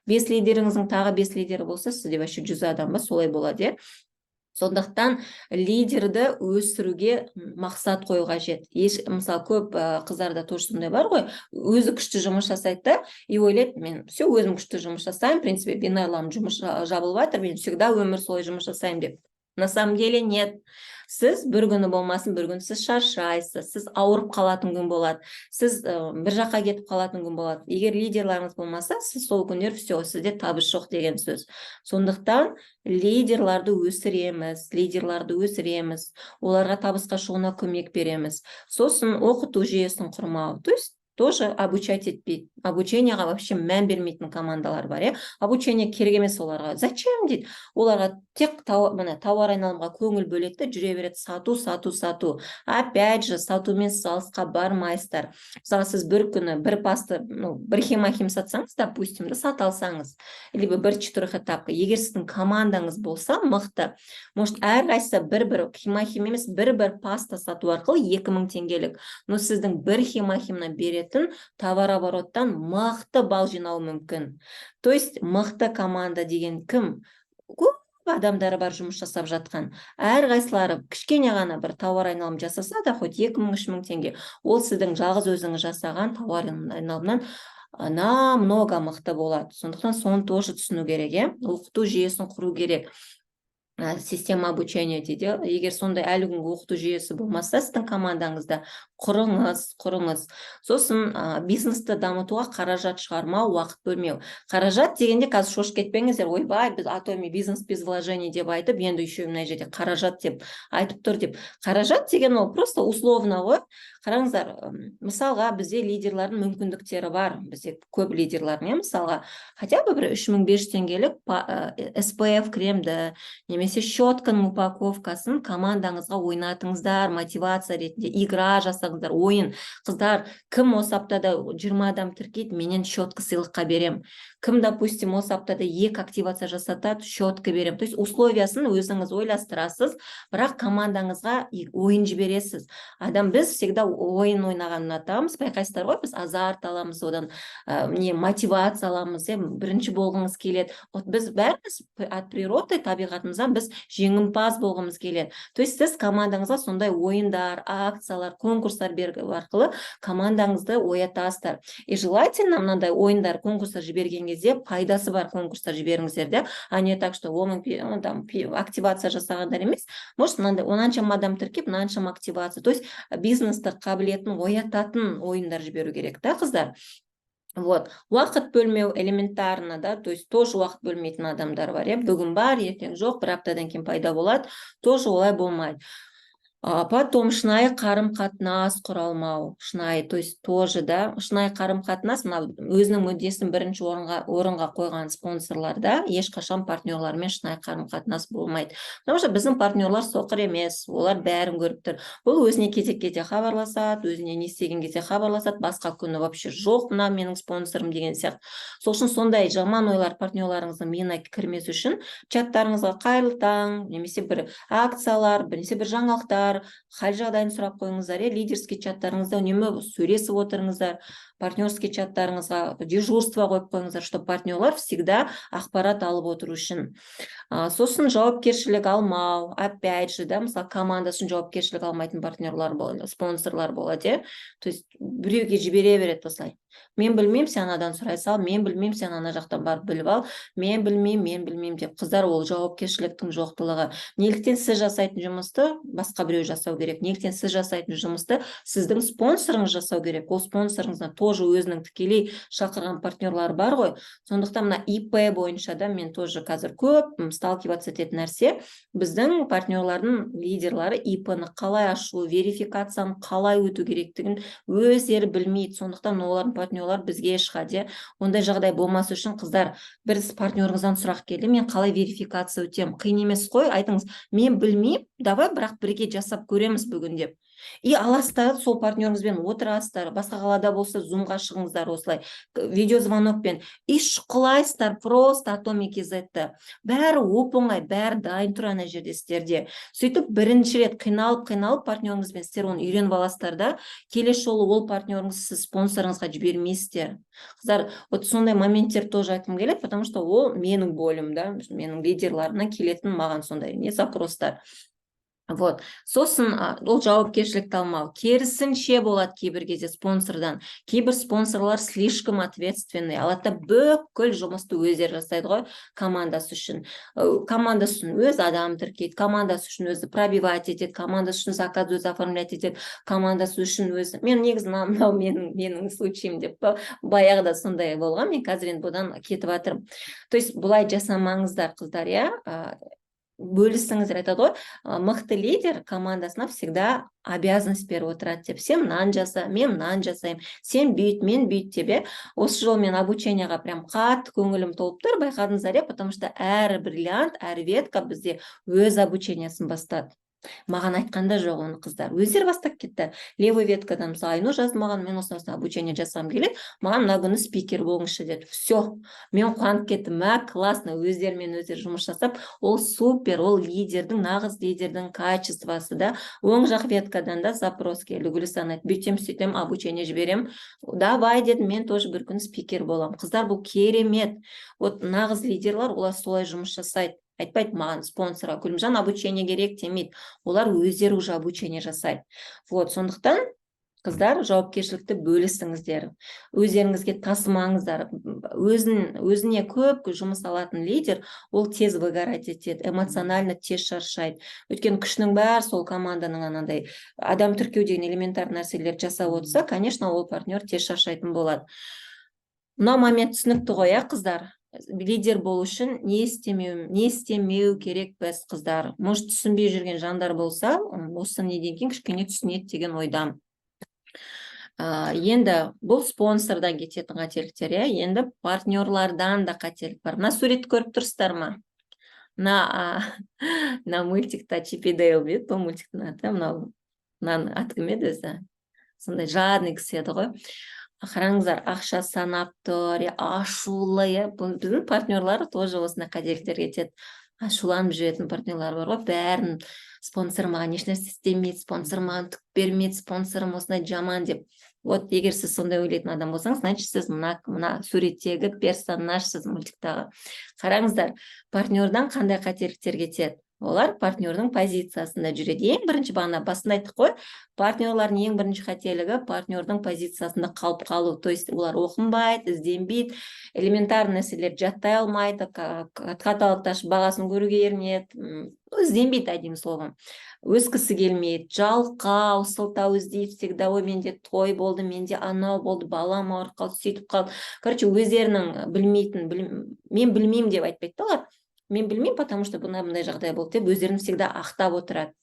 Бес лидеріңіздің тағы бес лидері болса, сізде вообще 100 адам ба, солай болады, иә. Сондықтан лидерді өсіруге мақсат қою қажет. Еш, мысалы, көп қыздарда тоже сондай бар ғой: өзі күшті жұмыс жасайды да и ойлайды: «Мен все, өзім күшті жұмыс жасаймын, в принципе, бинарларым жұмыс жабылып жатыр, мен всегда өмір солай жұмыс жасаймын», — деп. На самом деле нет. Сіз бір күні болмасын, бір күні сіз шаршайсыз, сіз ауырып қалатын күн болады, сіз бір жаққа кетіп қалатын күн болады. Егер лидерларыңыз болмаса, сіз сол күндер все, сізде табыс жоқ деген сөз. Сондықтан лидерларды өсіреміз, лидерларды өсіреміз, оларға табысқа шығуына көмек береміз. Сосын оқыту жүйесін құрмау, то есть тоже обучать етпейді, обучение ға вообще мән бермейтін командалар бар, иә. Обучение керек емес оларға, зачем дейді. Оларға тек міне, тауар айналымға көңіл бөледі де, жүре береді: сату, сату, сату. Опять же, сатумен сіз алысқа бармайсыздар. Мысалы, сіз бір күні бір паста, ну, бір хемохим сатсаңыз, допустим, да, сата алсаңыз, либо бір четырехэтапка, егер сіздің командаңыз болса мықты, может, әрқайсысы бір бір хемохим емес, бір бір паста сату арқылы 2000 теңгелік, но сіздің бір хемохимнан беретін товарообороттан мықты балл жинауы мүмкін. То есть мықты команда деген кім? Көп адамдары бар жұмыс жасап жатқан, әрқайсылары кішкене ғана бір тауар айналым жасаса да, хоть 2000, 3000 теңге, ол сіздің жалғыз өзіңіз жасаған тауар айналымнан намного мықты болады. Сондықтан соны тоже түсіну керек, иә. Оқыту жүйесін құру керек, система обучения дейді. Егер сондай әлі күнге оқыту жүйесі болмаса сіздің командаңызда, құрыңыз, құрыңыз. Сосын бизнесті дамытуға қаражат шығармау, уақыт бөлмеу. Қаражат дегенде қазір шошып кетпеңіздер: «Ойбай, біз Атоми бизнес без вложений деп айтып, енді еще мына жерде қаражат деп айтып тұр», — деп. Қаражат деген ол просто условно ғой. Қараңыздар, мысалға, бізде лидерлардың мүмкіндіктері бар, бізде көп лидерлардың, иә. Мысалға, хотя бы бір 3500 теңгелік SPF кремді немесе щетканың упаковкасын командаңызға ойнатыңыздар, мотивация ретінде игра жасаңыздар, ойын: «Қыздар, кім осы аптада 20 адам тіркейді, менен щетка сыйлыққа берем. Кім, допустим, осы аптада екі активация жасатады, щетка беремін». То есть условиясын өзіңіз ойластырасыз, бірақ командаңызға ойын жібересіз. Адам, біз всегда ойын ойнағанды ұнатамыз, байқайсыздар ғой, біз азарт аламыз одан, не, мотивация аламыз, иә, бірінші болғыңыз келеді. Вот біз бәріміз от природы, табиғатымыздан біз жеңімпаз болғымыз келеді. То есть сіз командаңызға сондай ойындар, акциялар, конкурстар беру арқылы командаңызды оятасыздар. И желательно мынандай ойындар, конкурстар жіберген кезде пайдасы бар конкурстар жіберіңіздер де, а не так, что 10 000, там, активация жасағандар емес. Может, мынандай: мынаншама адам тіркеп, мынаншама активация. То есть бизнесті қабілетін оятатын ойындар жіберу керек та, қыздар. Вот уақыт бөлмеу элементарно да, то есть тоже уақыт бөлмейтін адамдар бар, иә. Бүгін бар, ертең жоқ, бір аптадан кейін пайда болады. Тоже олай болмайды. Потом шынайы қарым қатынас құра алмау, шынайы, то есть тоже да, шынайы қарым қатынас. Мына өзінің мүддесін бірінші орынға қойған спонсорларда ешқашан партнерлармен шынайы қарым қатынас болмайды, потому что біздің партнерлар соқыр емес, олар бәрін көріп тұр. Бұл өзіне кезек кезде хабарласады, өзіне не істеген кезде хабарласады, басқа күні вообще жоқ мына менің спонсорым деген сияқты. Сол үшін сондай жаман ойлар партнерларыңыздың миына кірмес үшін чаттарыңызға «Қайырлы таң» немесе бір акциялар, бірнеше бір жаңалықтар, хал жағдайын сұрап қойыңыздар, иә. Лидерский чаттарыңызда үнемі сөйлесіп отырыңыздар, партнерский чаттарыңызға дежурство қойып қойыңыздар, чтобы партнерлар всегда ақпарат алып отыру үшін. Сосын жауапкершілік алмау, опять же да. Мысалы, командасын жауапкершілік алмайтын партнерлар болады, спонсорлар болады, иә. То есть біреуге жібере береді осылай: «Мен білмеймін, сен анадан сұрай сал, мен білмеймін, сен ана жақтан барып біліп ал, мен білмеймін, мен білмеймін», — деп. Қыздар, ол жауапкершіліктің жоқтылығы. Неліктен сіз жасайтын жұмысты басқа біреу жасау керек? Неліктен сіз жасайтын жұмысты сіздің спонсорыңыз жасау керек? Ол спонсорыңыздың тоже өзінің тікелей шақырған партнерлары бар ғой. Сондықтан мына ИП бойынша да мен тоже қазір көп сталкиваться ететін нәрсе: біздің партнерлардың лидерлары ИП-ны қалай ашу, верификацияны қалай өту керектігін өздері білмейді. Сондықтан олардың партнерлар бізге шығады, иә. Ондай жағдай болмас үшін, қыздар, бір партнеріңізден сұрақ келді: «Мен қалай верификация өтемін?» Қиын емес қой, айтыңыз: «Мен білмеймін, давай, бірақ бірге жасайық». Жасап көреміз бүгін деп. И аласыздар, сол партнеріңізбен отырасыздар, басқа қалада болса, зумға шығыңыздар, осылай видеозвонокпен, и шұқылайсыздар просто Атоми kz. Бәрі оп оңай, бәрі дайын тұр ана жерде сіздерде. Сөйтіп, бірінші рет қиналып, қиналып партнеріңізбен сіздер оны үйреніп аласыздар да, келесі жолы ол партнеріңізді сіз спонсорыңызға жібермейсіздер. Қыздар, вот сондай моменттер тоже айтқым келеді, потому что ол менің болім да, менің лидерларымнан келетін маған сондай не запростар. Вот сосын ол жауапкершілікті алмау. Керісінше болады кейбір кезде спонсордан. Кейбір спонсорлар слишком ответственный, алады да, бүкіл жұмысты өздері жасайды ғой командасы үшін. Командасы үшін өз адам тіркейді, командасы үшін өзі пробивать етеді, командасы үшін заказ өзі оформлять етеді, командасы үшін өзі. Мен негізі мынау менің случайым деп па, баяғыда сондай болған. Мен қазір енді бұдан кетіп жатырмын. То есть бұлай жасамаңыздар, қыздар, иә, бөлісіңіздер. Айтады ғой, мықты лидер командасына всегда обязанность беріп отырады деп: сен мынаны жаса, мен мынаны жасаймын, сен бүйт, мен бүйт деп, иә. Осы жолы мен обучениеға прям қатты көңілім толып тұр, байқадыңыздар, иә, потому что әр бриллиант, әр ветка бізде өз обучениесін бастады. Маған айтқан да жоқ оны, қыздар өздері бастап кетті. Левый веткадан, мысалы, Айнұр жазды маған: «Мен осындай обучение жасағым келеді, маған мына күні спикер болыңызшы», – деді. Все, мен қуанып кеттім. Мә, классно, өздерімен өздері жұмыс жасап, ол супер, ол лидердің, нағыз лидердің качествосы да. Оң жақ веткадан да запрос келді. Гүлістан айтты: «Бүйтем, сөйтем, обучение жіберемін, давай», – дедім. Мен тоже бір күні спикер боламын. Қыздар, бұл керемет. Вот нағыз лидерлар, олар солай жұмыс жасайды. Айтпайды маған, спонсорға: «Гүлімжан, обучение керек», – демейді. Олар өздері уже обучение жасайды. Вот сондықтан, қыздар, жауапкершілікті бөлісіңіздер, өздеріңізге тасымаңыздар. Өзіне көп жұмыс алатын лидер, ол тез выгорать етеді, эмоционально тез шаршайды, өйткені күшінің бәрі сол команданың анандай адам тіркеу деген элементарный нәрселерді жасап отырса, конечно, ол партнер тез шаршайтын болады. Мынау момент түсінікті ғой, иә, қыздар? Лидер болу үшін не істемеу керекпіз, қыздар? Может, түсінбей жүрген жандар болса, осы неден кейін кішкене түсінеді деген ойдамын. Енді бұл спонсордан кететін қателіктер, иә. Енді партнерлардан да қателік бар. Мына суретті көріп тұрсыздар ма? Мына мультикта Чип и Дейл бе еді бұл мультиктің аты? Мынау, мынаның аты кім еді өзі? Сондай жадный кісі еді ғой. Қараңыздар, ақша санап тұр, иә, ашулы, иә. Біздің партнерлар тоже осындай қателіктер кетеді. Ашуланып жүретін партнерлар бар ғой бәрін: «Спонсор маған ешнәрсе істемейді, спонсор маған түк бермейді, спонсорым осындай жаман», – деп. Вот егер сіз сондай ойлайтын адам болсаңыз, значит, сіз мына суреттегі персонажсыз, мультиктағы. Қараңыздар, партнердан қандай қателіктер кетеді? Олар партнердің позициясында жүреді. Ең бірінші, бағана басында айттық қой, партнерлардың ең бірінші қателігі – партнердің позициясында қалып қалу. То есть олар оқынбайды, ізденбейді, элементарный нәрселерді жаттай алмайды, каталогты ашып, бағасын көруге ерінеді, ізденбейді, одним словом, өскісі келмейді, жалқау, сылтау іздейді всегда: «Ой, менде той болды, менде анау болды, балам ауырып қалды, сөйтіп қалды». Короче, өздерінің білмейтін, «мен білмеймін» деп айтпайды да олар. «Мен білмеймін, потому что мындай мындай жағдай болды» деп өздерін всегда ақтап отырады.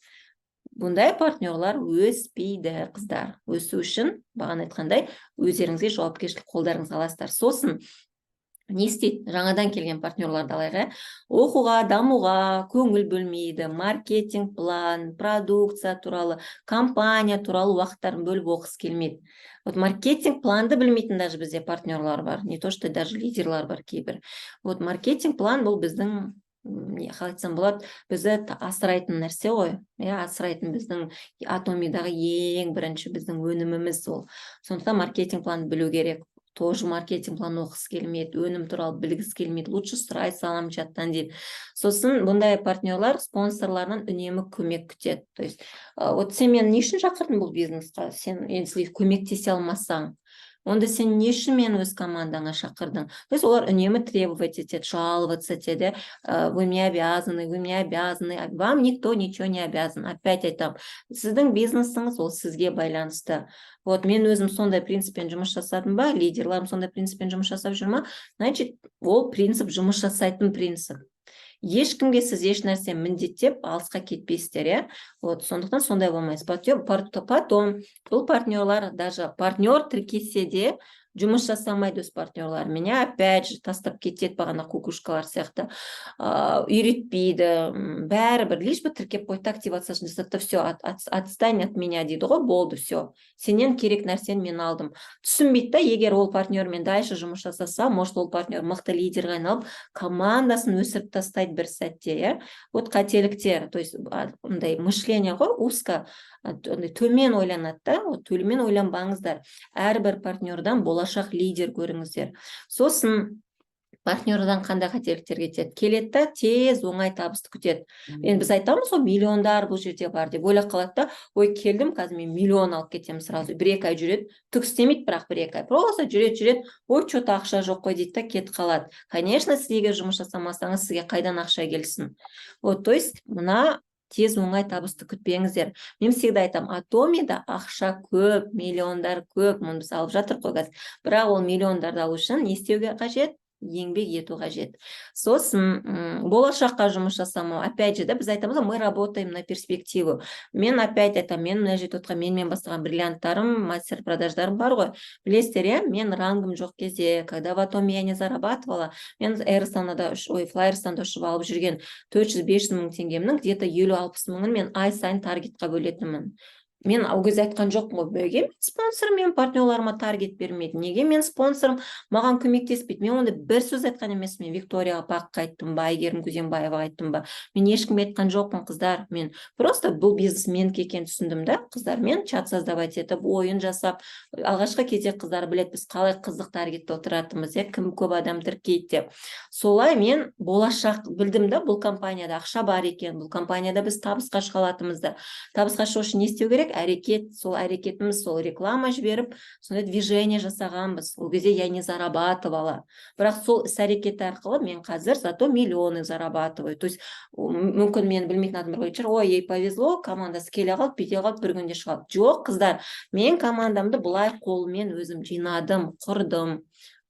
Бұндай партнерлар өспейді, қыздар. Өсу үшін, бағана айтқандай, өздеріңізге жауапкершілік қолдарыңызға аласыздар. Сосын не істейді? Жаңадан келген партнерларды алайық, иә. Оқуға, дамуға көңіл бөлмейді. Маркетинг план, продукция туралы, компания туралы уақыттарын бөліп оқығысы келмейді. Вот маркетинг планды білмейтін даже бізде партнерлар бар, не то что даже лидерлар бар кейбір. Вот маркетинг план – бұл біздің, не, қалай айтсам болады, бізді асырайтын нәрсе ғой, иә, асырайтын біздің Атомидағы ең бірінші біздің өніміміз ол. Сондықтан маркетинг планды білу керек. Тоже маркетинг план оқығысы келмейді, өнім туралы білгісі келмейді, «лучше сұрай саламын чаттан» дейді. Сосын бұндай партнерлар спонсорларынан үнемі көмек күтеді. То есть вот «сен мені не үшін шақырдың бұл бизнесқа? Сен если көмектесе алмасаң, онда сен не үшін мені өз командаңа шақырдың?» То есть олар үнемі требовать етеді, жаловаться етеді: «Вы мне обязаны, вы мне обязаны». Вам никто ничего не обязан, опять айтамын. Сіздің бизнесіңіз, ол сізге байланысты. Вот мен өзім сондай принциппен жұмыс жасадым ба, лидерларым сондай принциппен жұмыс жасап жүр ма, значит, ол принцип жұмыс жасайтын принцип. Ешкімге сіз еш нәрсе міндеттеп алысқа кетпейсіздер, иә. Вот сондықтан сондай болмайсыз. Потом бұл партнерлар даже партнер тіркесе де, Жұмыс жасамайды өз партнерларымен, иә, опять же тастап кетеді, бағана кукушкалар сияқты, үйретпейді, бәрібір, лишь бы тіркеп қойды да, активациясын жасады да, все, отстань от меня дейді ғой, болды, все, сенен керек нәрсені мен алдым. Түсінбейді да, егер ол партнермен дальше жұмыс жасаса, может, ол партнер мықты лидерге айналып, командасын өсіріп тастайды бір сәтте, иә. Вот қателіктер, то есть мындай мышление ғой, узко, андай төмен ойланады да. Вот төмен ойланбаңыздар, әрбір партнердан болашақ лидер көріңіздер. Сосын партнердан қандай қателіктер кетеді? Келеді да, тез, оңай табысты күтеді. Енді біз айтамыз ғой, миллиондар бұл жерде бар деп ойлап қалады да, ой, келдім, қазір мен миллион алып кетемін сразу. 1-2 ай жүреді, түк істемейді, бірақ 1-2 ай просто жүреді, жүреді, ой, че-то ақша жоқ қой дейді да, кетіп қалады. Конечно, сіз егер жұмыс жасамасаңыз, сізге қайдан ақша келсін? Вот, то есть мына тез, оңай табысты күтпеңіздер. Мен всегда айтамын, Атомида ақша көп, миллиондар көп, мұны біз алып жатырмық қой қазір. Бірақ ол миллиондарды алу үшін не істеуге қажет? Еңбек ету қажет. Сосын болашаққа жұмыс жасамау. Опять же да, біз айтамыз ғой, мы работаем на перспективу. Мен опять айтамын, мен мына жерде отырған, менімен бастаған бриллианттарым, мастер продаждарым бар ғой, білесіздер, иә. Мен рангым жоқ кезде, когда в Атоме я не зарабатывала, мен Эйр Астанада, ой, Флайерстанда ұшып алып жүрген 400-500 мың теңгемнің где-то 50-60 мыңын мен ай сайын таргетқа бөлетінмін. Мен ол кезде айтқан жоқпын ғой, неге мен спонсорым мен партнерларыма таргет бермейді, неге мен спонсорым маған көмектеспейді. Мен ондай бір сөз айтқан емеспін. Мен Виктория Паққа айттым ба, Әйгерім Күзембаеваға айттым ба, мен ешкімге айтқан жоқпын, қыздар. Мен просто бұл бизнес менікі екенін түсіндім да, қыздармен чат создавать етіп, ойын жасап, алғашқы кезде қыздар біледі, біз қалай қызық таргетте отыратынбыз, иә, кім көп адам тіркейді деп. Солай мен болашақ білдім да, бұл компанияда ақша бар екен, бұл компанияда біз табысқа шыға алатынымызды. Табысқа шығу үшін не істеу керек? Әрекет. Сол әрекетіміз, сол реклама жіберіп, сондай движение жасағанбыз. Ол кезде я не зарабатывала, бірақ сол іс әрекет арқылы мен қазір зато миллионы зарабатываю. То есть мүмкін мені білмейтін адамдар ойлайтын шығар, ой, ей повезло, командасы келе қалды, бүйте қалды, бір күнде шығады. Жоқ, қыздар, мен командамды былай қолыммен өзім жинадым, құрдым,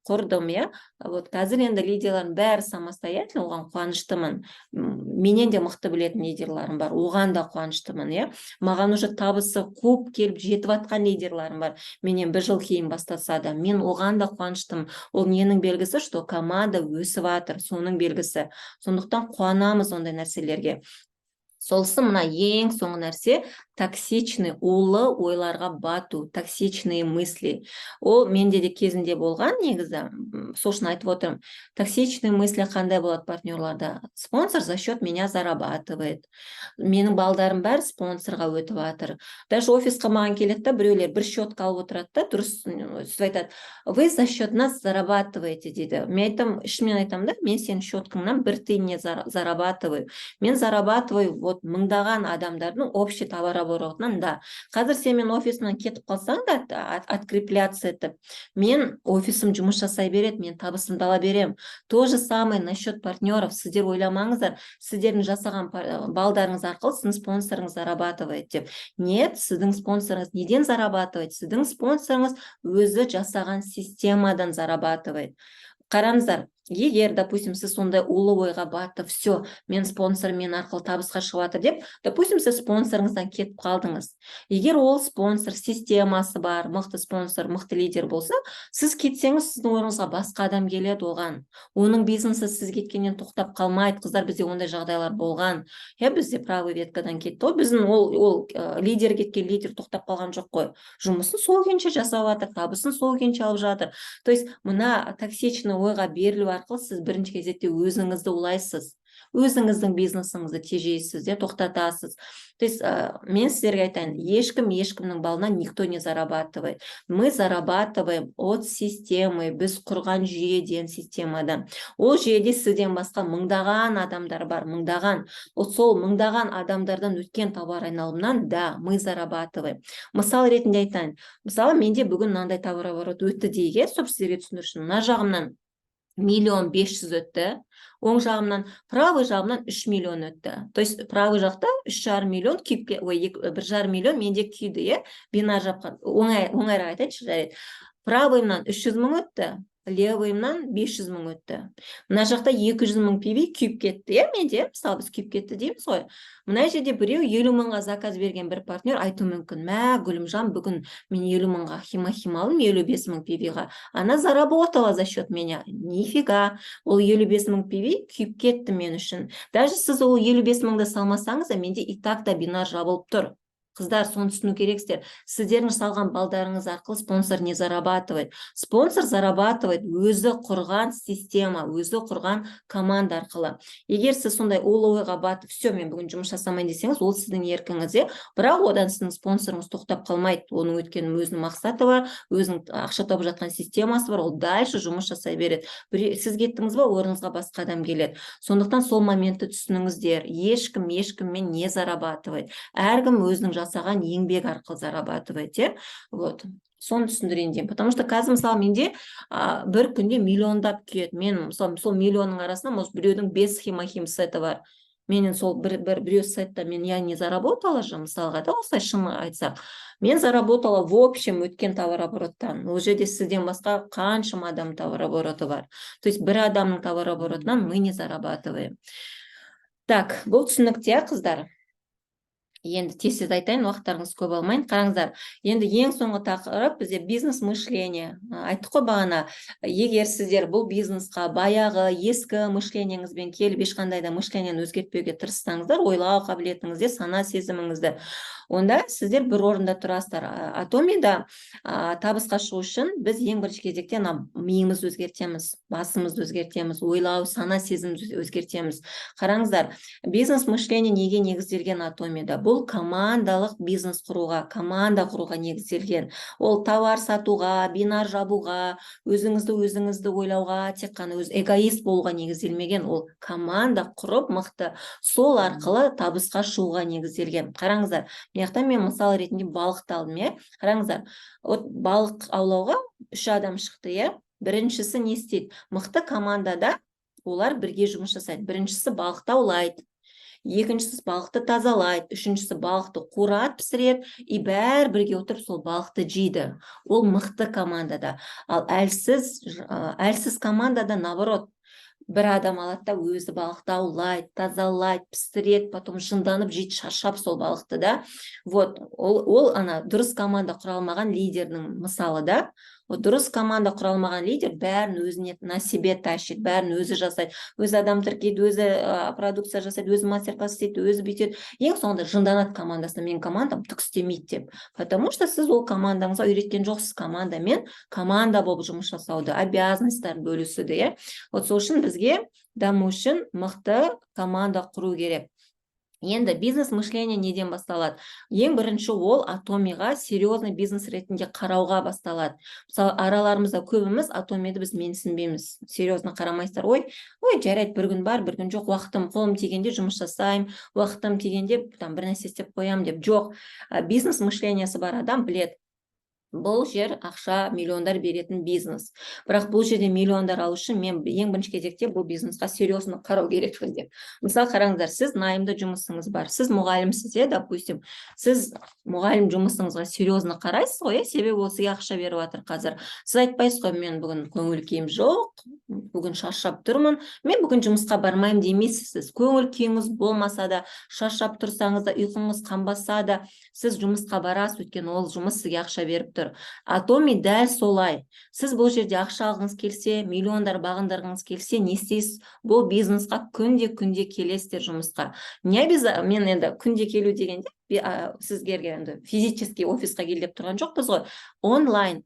құрдым, иә. Вот қазір енді лидерлардың бәрі самостоятельно, оған қуаныштымын. Менен де мықты білетін лидерларым бар, оған да қуаныштымын, иә. Маған уже табысы қуып келіп жетіп жатқан лидерларым бар, менен бір жыл кейін бастаса да, мен оған да қуаныштымын. Ол ненің белгісі? Что команда өсіп жатыр, соның белгісі. Сондықтан қуанамыз ондай нәрселерге. Сосын мына ең соңғы нәрсе — токсичный, улы ойларға бату, токсичные мысли. Ол менде де кезінде болған негізі, сол үшін айтып отырмын. Токсичные мысли қандай болады партнерларда? Спонсор за счет меня зарабатывает, менің балдарым бәрі спонсорға өтіп жатыр. Даже офисқа маған келеді да, біреулер бір счетқа алып отырады да, дұрыс, сөйтіп айтады: «Вы за счет нас зарабатываете», — дейді. Мен айтамын, ішімнен айтамын да, мен сенің счеткаңнан бір тиын не зарабатываю? Мен зарабатываю вот мыңдаған адамдардың общий товарооборотынан да. Қазір сен мен офисымнан кетіп қалсаң да, открепляться етіп, мен офисім жұмыс жасай береді, мен табысымды ала беремін. То же самое насчет партнеров. Сіздер ойламаңыздар, сіздердің жасаған балдарыңыз арқылы сіздің спонсорыңыз зарабатывает деп. Нет, сіздің спонсорыңыз неден зарабатывает? Сіздің спонсорыңыз өзі жасаған системадан зарабатывает. Қараңыздар, егер, допустим, сіз сондай улы ойға батып, все, мен спонсор мен арқылы табысқа шығып жатыр деп, допустим, сіз спонсорыңыздан кетіп қалдыңыз. Егер ол спонсор системасы бар мықты спонсор, мықты лидер болса, сіз кетсеңіз, сіздің орныңызға басқа адам келеді оған, оның бизнесі сіз кеткеннен тоқтап қалмайды. Қыздар, бізде ондай жағдайлар болған, иә. Бізде правый веткадан кетті ғой біздің ол лидер. Кеткен лидер тоқтап қалған жоқ қой, жұмысын сол күйінше жасап жатыр, табысын сол күйінше алып жатыр. То есть мына токсичный ойға берілу арқылы сіз бірінші кезекте өзіңізді улайсыз, өзіңіздің бизнесіңізді тежейсіз де, тоқтатасыз. То есть мен сіздерге айтайын, ешкім ешкімнің балынан никто не зарабатывает. Мы зарабатываем от системы, біз құрған жүйеден, системадан. Ол жүйеде сізден басқа мыңдаған адамдар бар, мыңдаған. Вот сол мыңдаған адамдардан өткен товар айналымнан да мы зарабатываем. Мысал ретінде айтайын, мысалы, менде бүгін мынандай товарооборот өтті дейік, иә, чтобы сіздерге түсіндіру үшін. Мына жағымнан 1 миллион 500 өтті, оң жағымнан, правый жағымнан 3 миллион өтті. То есть правый жақта 3,5 миллион күйіп, ой, 1,5 миллион менде күйді, иә, бинар жапқан. Оңай, оңайырақ айтайыншы, жарайды. Правыйымнан 300 мың өтті. Левыйымнан 500 мың өтті. Мына жақта 200 мың PV күйіп кетті, иә, менде. Мысалы, біз күйіп кетті дейміз ғой. Мына жерде біреу 50 мыңға заказ берген бір партнер айтуы мүмкін: «Мә, Гүлімжан, бүгін мен 50 мыңға хемохим алдым, 55 мың PV-ға. Она заработала за счет меня». Нифига, ол 55 мың PV күйіп кетті мен үшін. Даже сіз ол 55 мыңды салмасаңыз да, менде и так та бинар жабылып тұр. Қыздар, соны түсіну керексіздер. Сіздердің салған балдарыңыз арқылы спонсор не зарабатывает. Спонсор зарабатывает өзі құрған система, өзі құрған команда арқылы. Егер сіз сондай ол ойға батып, «Все, мен бүгін жұмыс жасамайын» десеңіз, ол сіздің еркіңіз, иә. Бірақ одан сіздің спонсорыңыз тоқтап қалмайды. Оның, өйткені, өзінің мақсаты бар, өзінің ақша тауып жатқан системасы бар, ол дальше жұмыс жасай береді. Сіз кеттіңіз ба, орныңызға басқа адам келеді. Сондықтан сол моментті түсініңіздер: ешкім ешкіммен не зарабатывает, әркім өзінің жасаған еңбек арқылы зарабатывает, иә. Вот соны түсіндірейін деймін, потому что қазір, мысалы, менде бір күнде миллиондап күйеді. Мен, мысалы, сол миллионның арасында, может, біреудің бес хемохим сеті бар. Менен сол бір біреу сетта мен, я не заработала же, мысалға да, осылай шын айтсақ. Мен заработала в общем өткен товарообороттан. Ол жерде сізден басқа қаншама адам товарообороты бар. То есть бір адамның товарооборотынан мы не зарабатываем. Так, бұл түсінікті, иә, қыздар? Енді тез тез айтайын, уақыттарыңызды көп алмайын. Қараңыздар, енді ең соңғы тақырып бізде бизнес мышление. Айттық қой бағана, егер сіздер бұл бизнесқа баяғы ескі мышлениеңізбен келіп, ешқандай да мышлениені өзгертпеуге тырыссаңыздар, ойлау қабілетіңізді, сана сезіміңізді, онда сіздер бір орында тұрасыздар. Атомида табысқа шығу үшін біз ең бірінші кезекте ана миымызды өзгертеміз, басымызды өзгертеміз, ойлау, сана сезімімізді өзгертеміз. Қараңыздар, бизнес мышление неге негізделген Атомида? Бұл командалық бизнес құруға, команда құруға негізделген. Ол товар сатуға, бинар жабуға, өзіңізді өзіңізді ойлауға, тек қана өз эгоист болуға негізделмеген. Ол команда құрып, мықты, сол арқылы табысқа шығуға негізделген. Қараңыздар, мына жақта мен мысал ретінде балықты алдым, иә. Қараңыздар, вот балық аулауға үш адам шықты, иә. Біріншісі не істейді? Мықты командада олар бірге жұмыс жасайды. Біріншісі балықты аулайды, екіншісі балықты тазалайды, үшіншісі балықты қуырады, пісіреді, и бәрі бірге отырып сол балықты жейді. Ол мықты командада. Ал әлсіз командада, наоборот, бір адам алады да, өзі балықты аулайды, тазалайды, пісіреді, потом жынданып жейді, шаршап сол балықты да. Вот ол ана дұрыс команда құра алмаған лидердің мысалы да. Вот дұрыс команда құра алмаған лидер бәрін өзіне, на себе тащит, бәрін өзі жасайды, өзі адам тіркейді, өзі продукция жасайды, өзі мастер класс істейді, өзі бүйтеді. Ең соңында жынданады командасына: «Менің командам түк істемейді», — деп. Потому что сіз ол командаңызға үйреткен жоқсыз командамен команда болып жұмыс жасауды, обязанностьтарын бөлісуді, иә. Вот сол үшін бізге даму үшін мықты команда құру керек. Енді бизнес мышление неден басталады? Ең бірінші ол Атомиға серьезный бизнес ретінде қарауға басталады. Мысалы, араларымызда көбіміз Атомиді біз менсінбейміз, серьезно қарамайсыздар. «Ой, ой, жарайды, бір күн бар, бір күн жоқ, уақытым, қолым тигенде жұмыс жасаймын, уақытым тигенде там бір нәрсе істеп қоямын», — деп. Жоқ, бизнес мышлениясы бар адам біледі: бұл жер ақша миллиондар беретін бизнес, бірақ бұл жерде миллиондар алу үшін мен ең бірінші кезекте бұл бизнесқа серьезно қарау керекпін деп. Мысалы, қараңыздар, сіз наймда жұмысыңыз бар, сіз мұғалімсіз, иә, допустим. Сіз мұғалім жұмысыңызға серьезно қарайсыз ғой, иә, себебі ол сізге ақша беріп жатыр. Қазір сіз айтпайсыз ғой: «Мен бүгін көңіл күйім жоқ, бүгін шаршап тұрмын, мен бүгін жұмысқа бармаймын», — демейсіз. Сіз көңіл күйіңіз болмаса да, шаршап тұрсаңыз да, ұйқыңыз қанбаса да, сіз жұмысқа барасыз, өйткені ол жұмыс сізге ақша беріп тұр. Атоми дәл солай. Сіз бұл жерде ақша алғыңыз келсе, миллиондар бағындырғыңыз келсе, не істейсіз? Бұл бизнесқа күнде күнде келесіздер жұмысқа. Не обязательно, мен енді күнде келу дегенде сіздерге енді физически офисқа кел деп тұрған жоқпыз ғой. Онлайн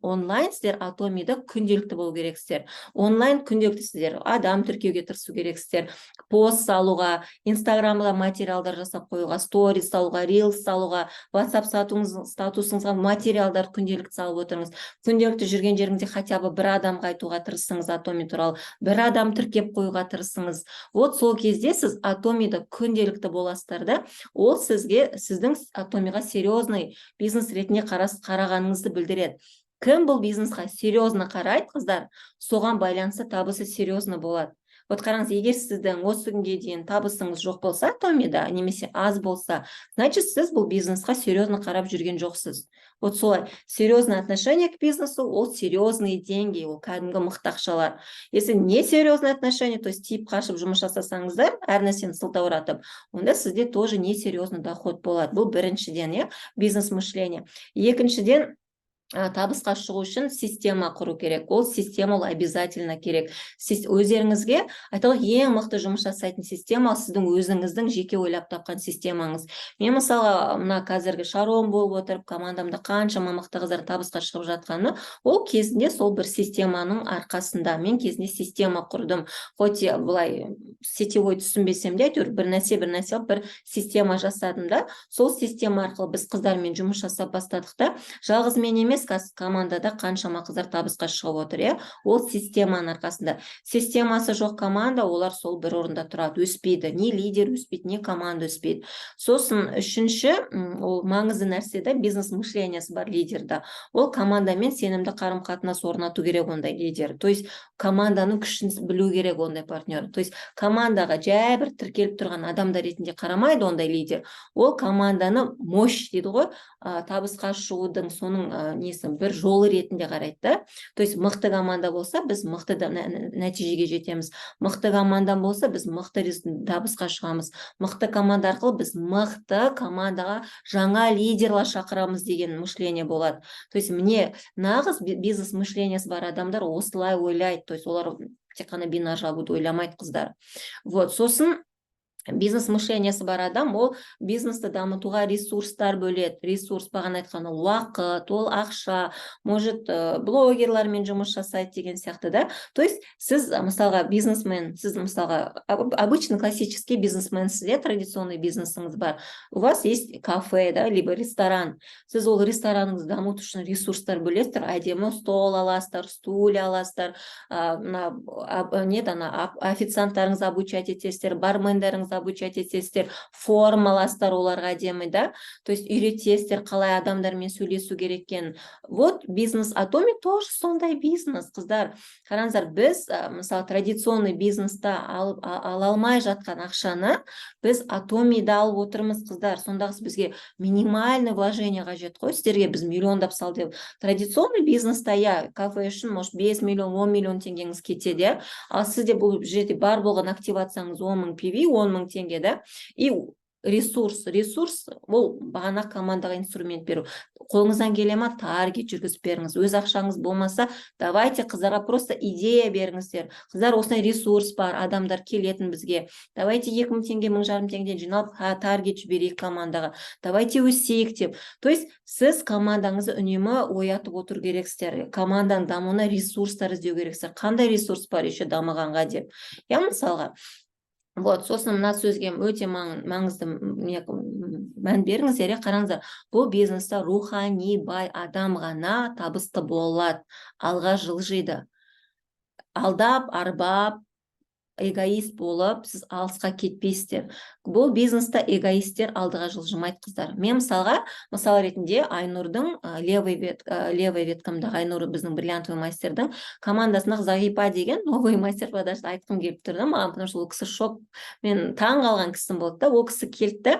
сіздер Атомида күнделікті болу керексіздер. Онлайн күнделікті сіздер адам тіркеуге тырысу керексіздер, пост салуға, Инстаграмға материалдар жасап қоюға, сторис салуға, рилс салуға, WhatsApp статусыңызға материалдар күнделікті салып отырыңыз. Күнделікті жүрген жеріңізде хотя бы бір адамға айтуға тырысыңыз Атоми туралы, бір адам тіркеп қоюға тырысыңыз. Вот сол кезде сіз Атомида күнделікті боласыздар да, ол сізге, сіздің Атомиға серьезный бизнес ретінде қарағаныңызды білдіреді. Кім бұл бизнесқа серьезно қарайды, қыздар, соған байланысты табысы серьезно болады. Вот қараңыз, егер сіздің осы күнге дейін табысыңыз жоқ болса Атомида немесе аз болса, значит, сіз бұл бизнесқа серьезно қарап жүрген жоқсыз. Вот солай, серьезное отношение к бизнесу — ол серьезные деньги, ол кәдімгі мықты ақшалар. Если не серьезное отношение, то есть тиіп қашып жұмыс жасасаңыздар, әр нәрсені сылтауратып, онда сізде тоже несерьезный доход болады. Бұл біріншіден, иә, бизнес мышление. Екіншіден, табысқа шығу үшін система құру керек. Ол система, ол обязательно керек. Өздеріңізге айталық, ең мықты жұмыс жасайтын система — сіздің өзіңіздің жеке ойлап тапқан системаңыз. Мен, мысалға, мына қазіргі Шарон болып отырып, командамда қаншама мықты қыздар табысқа шығып жатқаны, ол кезінде сол бір системаның арқасында. Мен кезінде система құрдым, хоть былай сетевой түсінбесем де, әйтеуір бір нәрсе, бір нәрсе алып, бір система жасадым да, сол система арқылы біз қыздармен жұмыс жасап бастадық та. Жалғыз мен емес, қазір командада қаншама қыздар табысқа шығып отыр, иә, ол системаның арқасында. Системасы жоқ команда, олар сол бір орында тұрады, өспейді, не лидер өспейді, не команда өспейді. Сосын үшінші, ол маңызды нәрсе да, бизнес мышлениясы бар лидерда, ол командамен сенімді қарым қатынас орнату керек ондай лидер. То есть команданың күшін білу керек ондай партнер. То есть командаға жай бір тіркеліп тұрған адамдар ретінде қарамайды ондай лидер. Ол команданы мощь дейді ғой, табысқа шығудың соның несі, бір жолы ретінде қарайды да. То есть мықты команда болса, біз мықты да нәтижеге жетеміз, мықты команда болса, біз мықты табысқа шығамыз, мықты команда арқылы біз мықты командаға жаңа лидерлар шақырамыз деген мышление болады. То есть міне, нағыз бизнес мышлениясы бар адамдар осылай ойлайды. То есть олар тек қана бинар жабуды ойламайды, қыздар. Вот сосын бизнес мышлениясы бар адам, ол бизнесті дамытуға ресурстар бөледі. Ресурс, бағана айтқан, ол уақыт, ол ақша, может, блогерлармен жұмыс жасайды деген сияқты да. То есть сіз, мысалға, бизнесмен, сіз, мысалға, обычный классический бизнесменсіз, иә, традиционный бизнесіңіз бар, у вас есть кафе да, либо ресторан. Сіз ол рестораныңызды дамыту үшін ресурстар бөлесіздер: әдемі стол аласыздар, стулья аласыздар, мына не ана официанттарыңызды обучать етесіздер, бармендарыңызды обучать етесіздер, форма аласыздар оларға әдемі да, то есть үйретесіздер қалай адамдармен сөйлесу керек екенін. Вот бизнес Атоми тоже сондай бизнес, қыздар. Қараңыздар, біз, мысалы, традиционный бизнеста алып ала алмай жатқан ақшаны біз Атомида алып отырмыз, қыздар. Сондағысы бізге минимальный вложение қажет қой. Сіздерге біз миллиондап сал деп, традиционный бизнеста, иә, кафе үшін, может, 5 миллион, 10 миллион теңгеңіз кетеді, иә. Ал сізде бұл жерде бар болған активацияңыз 10 мың PV, 10 мың теңге да. И ресурс, ол бағана командаға инструмент беру. Қолыңыздан келе ма, таргет жүргізіп беріңіз. Өз ақшаңыз болмаса, давайте қыздарға просто идея беріңіздер: қыздар, осындай ресурс бар, адамдар келетін бізге, давайте 2000 теңге, 1500 теңгеден жиналып, таргет жіберейік командаға, давайте өсейік деп. То есть сіз командаңызды үнемі оятып отыру керексіздер, команданың дамуына ресурстар іздеу керексіздер, қандай ресурс бар еще дамығанға деп, иә, мысалға. Вот сосын мына сөзге өте маңызды мән беріңіздер, иә. Қараңыздар, бұл бизнесте рухани бай адам ғана табысты бола алады, алға жылжиды. Алдап, арбап, эгоист болып сіз алысқа кетпейсіздер. Бұл бизнесте эгоисттер алдыға жылжымайды, қыздар. Мен, мысалға, мысал ретінде Айнұрдың левый веткамдағы Айнұр, біздің бриллиантовый мастердің командасындағы Зағипа деген новый мастер продажды айтқым келіп тұр да маған, потому что ол кісі шок, мен таң қалған кісім болды да. Ол кісі келді да,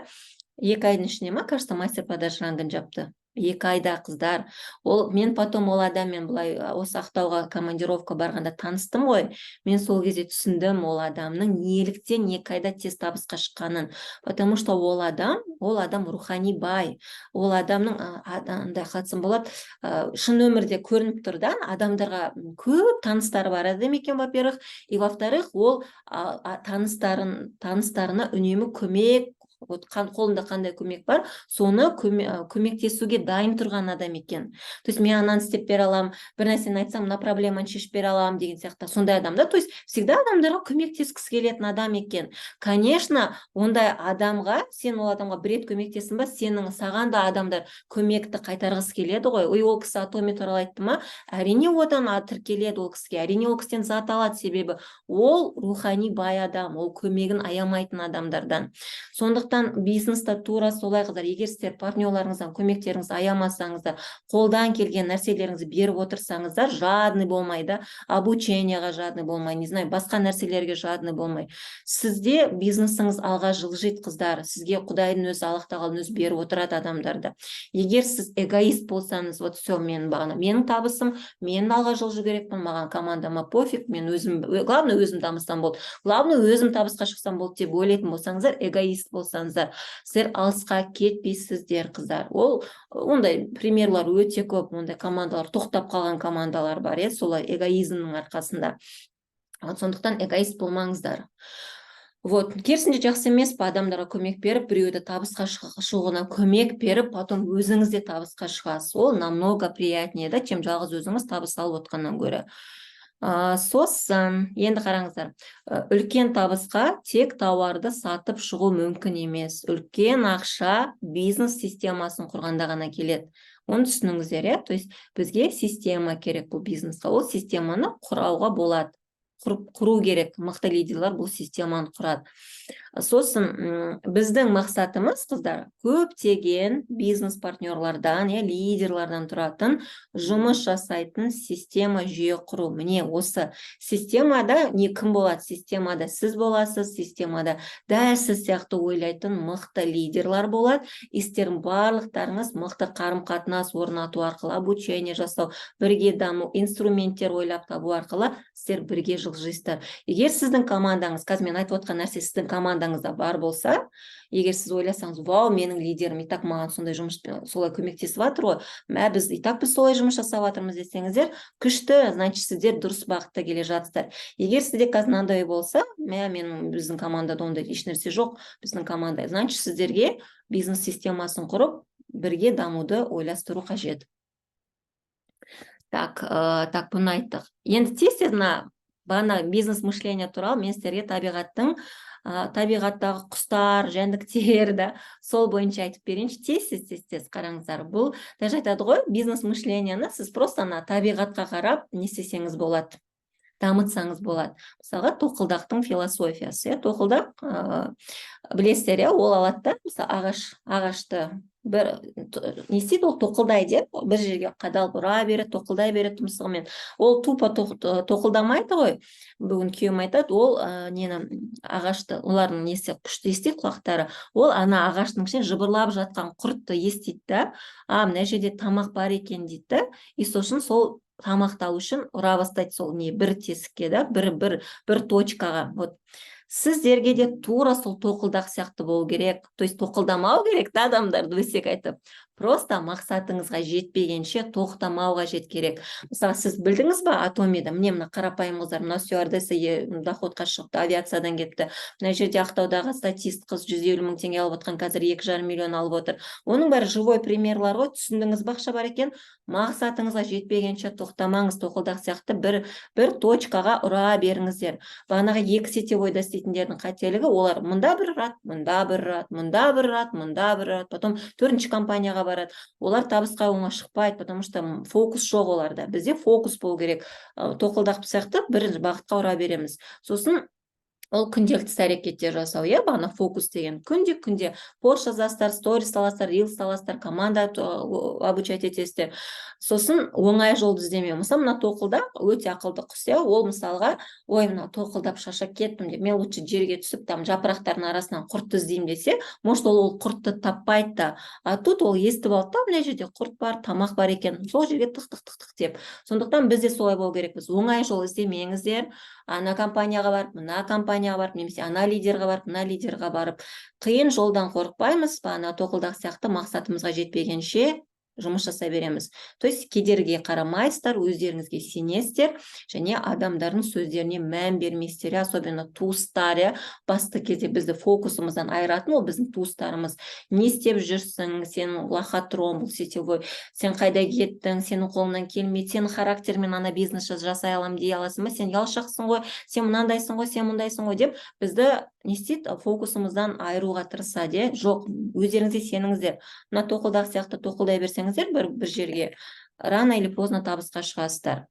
2 айдың ішінде ма, кажется, мастер продаж рангын жапты 2 айда, қыздар. Ол мен потом ол адаммен былай осы Ақтауға командировка барғанда таныстым ғой. Мен сол кезде түсіндім ол адамның неліктен 2 айда тез табысқа шыққанын, потому что ол адам рухани бай. Ол адамның андай, қалай айтсам болады, шын өмірде көрініп тұр да, адамдарға көп таныстары бар адам екен, во первых, и во вторых, ол таныстарына үнемі көмек, вот қолында қандай көмек бар, соны көмектесуге дайын тұрған адам екен. То есть мен ананы істеп бере аламын, бір нәрсені айтсам, мына проблеманы шешіп бере аламын деген сияқты сондай адам да. То есть всегда адамдарға көмектескісі келетін адам екен. Конечно, ондай адамға, сен ол адамға бір рет көмектестің ба, сенің саған да адамдар көмекті қайтарғысы келеді ғой. Ой, ол кісі Атоми туралы айтты ма, әрине, одан тіркеледі ол кісіге, әрине, ол кісіден зат алады, себебі ол рухани бай адам, ол көмегін аямайтын адамдардан. Сондықтан Сондықтан бизнеста тура солай, қыздар. Егер сіздер партнерларыңыздан көмектеріңізді аямасаңыздар, қолдан келген нәрселеріңізді беріп отырсаңыздар, жадный болмай да, обучение ға жадный болмай, не знаю, басқа нәрселерге жадный болмай, сізде бизнесіңіз алға жылжиды, қыздар. Сізге Құдайдың өзі, Аллах Тағаланың өзі беріп отырады адамдарды. Егер сіз эгоист болсаңыз, вот все, менің бағана, менің табысым, мен алға жылжу керекпін, маған командама пофиг, мен өзім, главное, өзім дамысам болды, главное, өзім табысқа шықсам болды деп ойлайтын болсаңыздар, эгоист болсаңыздар, сіздер алысқа кетпейсіздер, қыздар. Ол ондай примерлар өте көп, ондай командалар тоқтап қалған командалар бар, иә, солай эгоизмнің арқасында. Вот сондықтан эгоист болмаңыздар. Вот керісінше, жақсы емес па адамдарға көмек беріп, біреуді табысқа шығуына көмек беріп, потом өзіңіз де табысқа шығасыз? Ол намного приятнее да, чем жалғыз өзіңіз табыс алып отқаннан гөрі. Сосын енді қараңыздар, үлкен табысқа тек тауарды сатып шығу мүмкін емес. Үлкен ақша бизнес системасын құрғанда ғана келеді, оны түсініңіздер, иә. То есть бізге система керек бұл бизнесқа. Ол системаны құрауға болады, құру керек. Мықты лидерлар бұл системаны құрады. Сосын біздің мақсатымыз, қыздар, көптеген бизнес партнерлардан, иә, лидерлардан тұратын, жұмыс жасайтын система, жүйе құру. Міне, осы системада не, кім болады? Системада сіз боласыз, системада дәл сіз сияқты ойлайтын мықты лидерлар болады. И сіздердің барлықтарыңыз мықты қарым қатынас орнату арқылы, обучение жасау, бірге даму, инструменттер ойлап табу арқылы сіздер бірге жылжисыздар. Егер сіздің командаңыз, қазір мен айтып отқан нәрсе сіздің командаңызда бар болса, егер сіз ойласаңыз: «Вау, менің лидерім и так маған сондай жұмыс, солай көмектесіп жатыр ғой, мә, біз и так, біз солай жұмыс жасап жатырмыз» десеңіздер, күшті, значит, сіздер дұрыс бағытта келе жатсыздар. Егер сізде қазір мынандай болса: «Мә, менің, біздің командада ондай ешнәрсе жоқ, біздің команда», значит, сіздерге бизнес системасын құрып, бірге дамуды ойластыру қажет. Так, так, бұны айттық. Енді тез тез мына бағана бизнес мышление туралы мен сіздерге табиғаттың, табиғаттағы құстар, жәндіктер да, сол бойынша айтып берейінші тез тез тез тез. Қараңыздар, бұл даже айтады ғой, бизнес мышление ні сіз просто ана табиғатқа қарап не істесеңіз болады, дамытсаңыз болады. Мысалға, тоқылдақтың философиясы, иә. Тоқылдақ, білесіздер, иә, ол алады да, мысалы, ағашты бір не істейді? Ол тоқылдайды, иә, бір жерге қадалып ұра береді, тоқылдай береді тұмсығымен. Ол тупо тоқылдамайды ғой. Бүгін күйеуім айтады, ол нені, ағашты, олардың несі күшті естиді, құлақтары. Ол ана ағаштың ішінен жыбырлап жатқан құртты естиді да, «А, мына жерде тамақ бар екен» дейді да. И сосын сол тамақты алу үшін ұра бастайды сол не, бір тесікке да, бір точкаға. Вот сіздерге де тура сол тоқылдақ сияқты болу керек. То есть тоқылдамау керек та адамдарды өсек айтып, просто мақсатыңызға жетпегенше тоқтамау қажет, керек. Мысалы, сіз білдіңіз ба, Атомида, міне, мына қарапайым қыздар, мына стюардесса доход қа шығыпты, авиациядан кетті. Мына жерде Ақтаудағы статист қыз 150 000 теңге алып отқан, қазір 2,5 миллион алып отыр. Оның бәрі живой примерлар ғой, түсіндіңіз ба? Ақша бар екен. Мақсатыңызға жетпегенше тоқтамаңыз. Тоқылдақ сияқты бір точкаға ұра беріңіздер. Бағанағы екі сетевой да істейтіндердің қателігі: олар мында бір ұрады, мында бір ұрады, мында бір ұрады, мында бір ұрады, потом төртінші компанияға барады. Олар табысқа оңай шықпайды, потому что фокус жоқ оларда. Бізде фокус болу керек. Тоқылдақ сияқты бір бағытқа ұра береміз. Сосын ол күнделікті іс әрекеттер жасау, иә. Бағана фокус деген күнде күнде пост жазасыздар, сторис саласыздар, рилс саласыздар, команда обучать етесіздер. Сосын оңай жолды іздемеу. Мысалы, мына тоқылдақ өте ақылды құс, иә. Ол, мысалға, «Ой, мына тоқылдап шаршап кеттім» деп, «Мен лучше жерге түсіп, там жапырақтардың арасынан құртты іздеймін» десе, может, ол құртты таппайды да. А тут ол естіп алды да, мына жерде құрт бар, тамақ бар екен, сол жерге тық тық тық тық деп. Сондықтан біз де солай болу керекпіз. Оңай жол іздемеңіздер. Ана компанияға барып, мына компанияға барып немесе ана лидерға барып, мына лидерға барып, қиын жолдан қорықпаймыз. Ана тоқылдақ сияқты мақсатымызға жетпегенше жұмыс жасай береміз. То есть кедергіге қарамайсыздар, өздеріңізге сенесіздер және адамдардың сөздеріне мән бермейсіздер, особенно туыстар, иә. Басты кезде бізді фокусымыздан айыратын ол біздің туыстарымыз. «Не істеп жүрсің сен, лохотрон, бұл сетевой, сен қайда кеттің, сенің қолыңнан келмейді, сенің характермен ана бизнес жасай аламын дей аласың ба, сен ұялшақсың ғой, сен мынандайсың ғой, сен мұндайсың ғой» деп бізді не істейді? Фокусымыздан айыруға тырысады, иә. Жоқ, өздеріңізге сеніңіздер. Мына тоқылдақ сияқты тоқылдай берсеңіздер бір жерге, рано или поздно табысқа шығасыздар.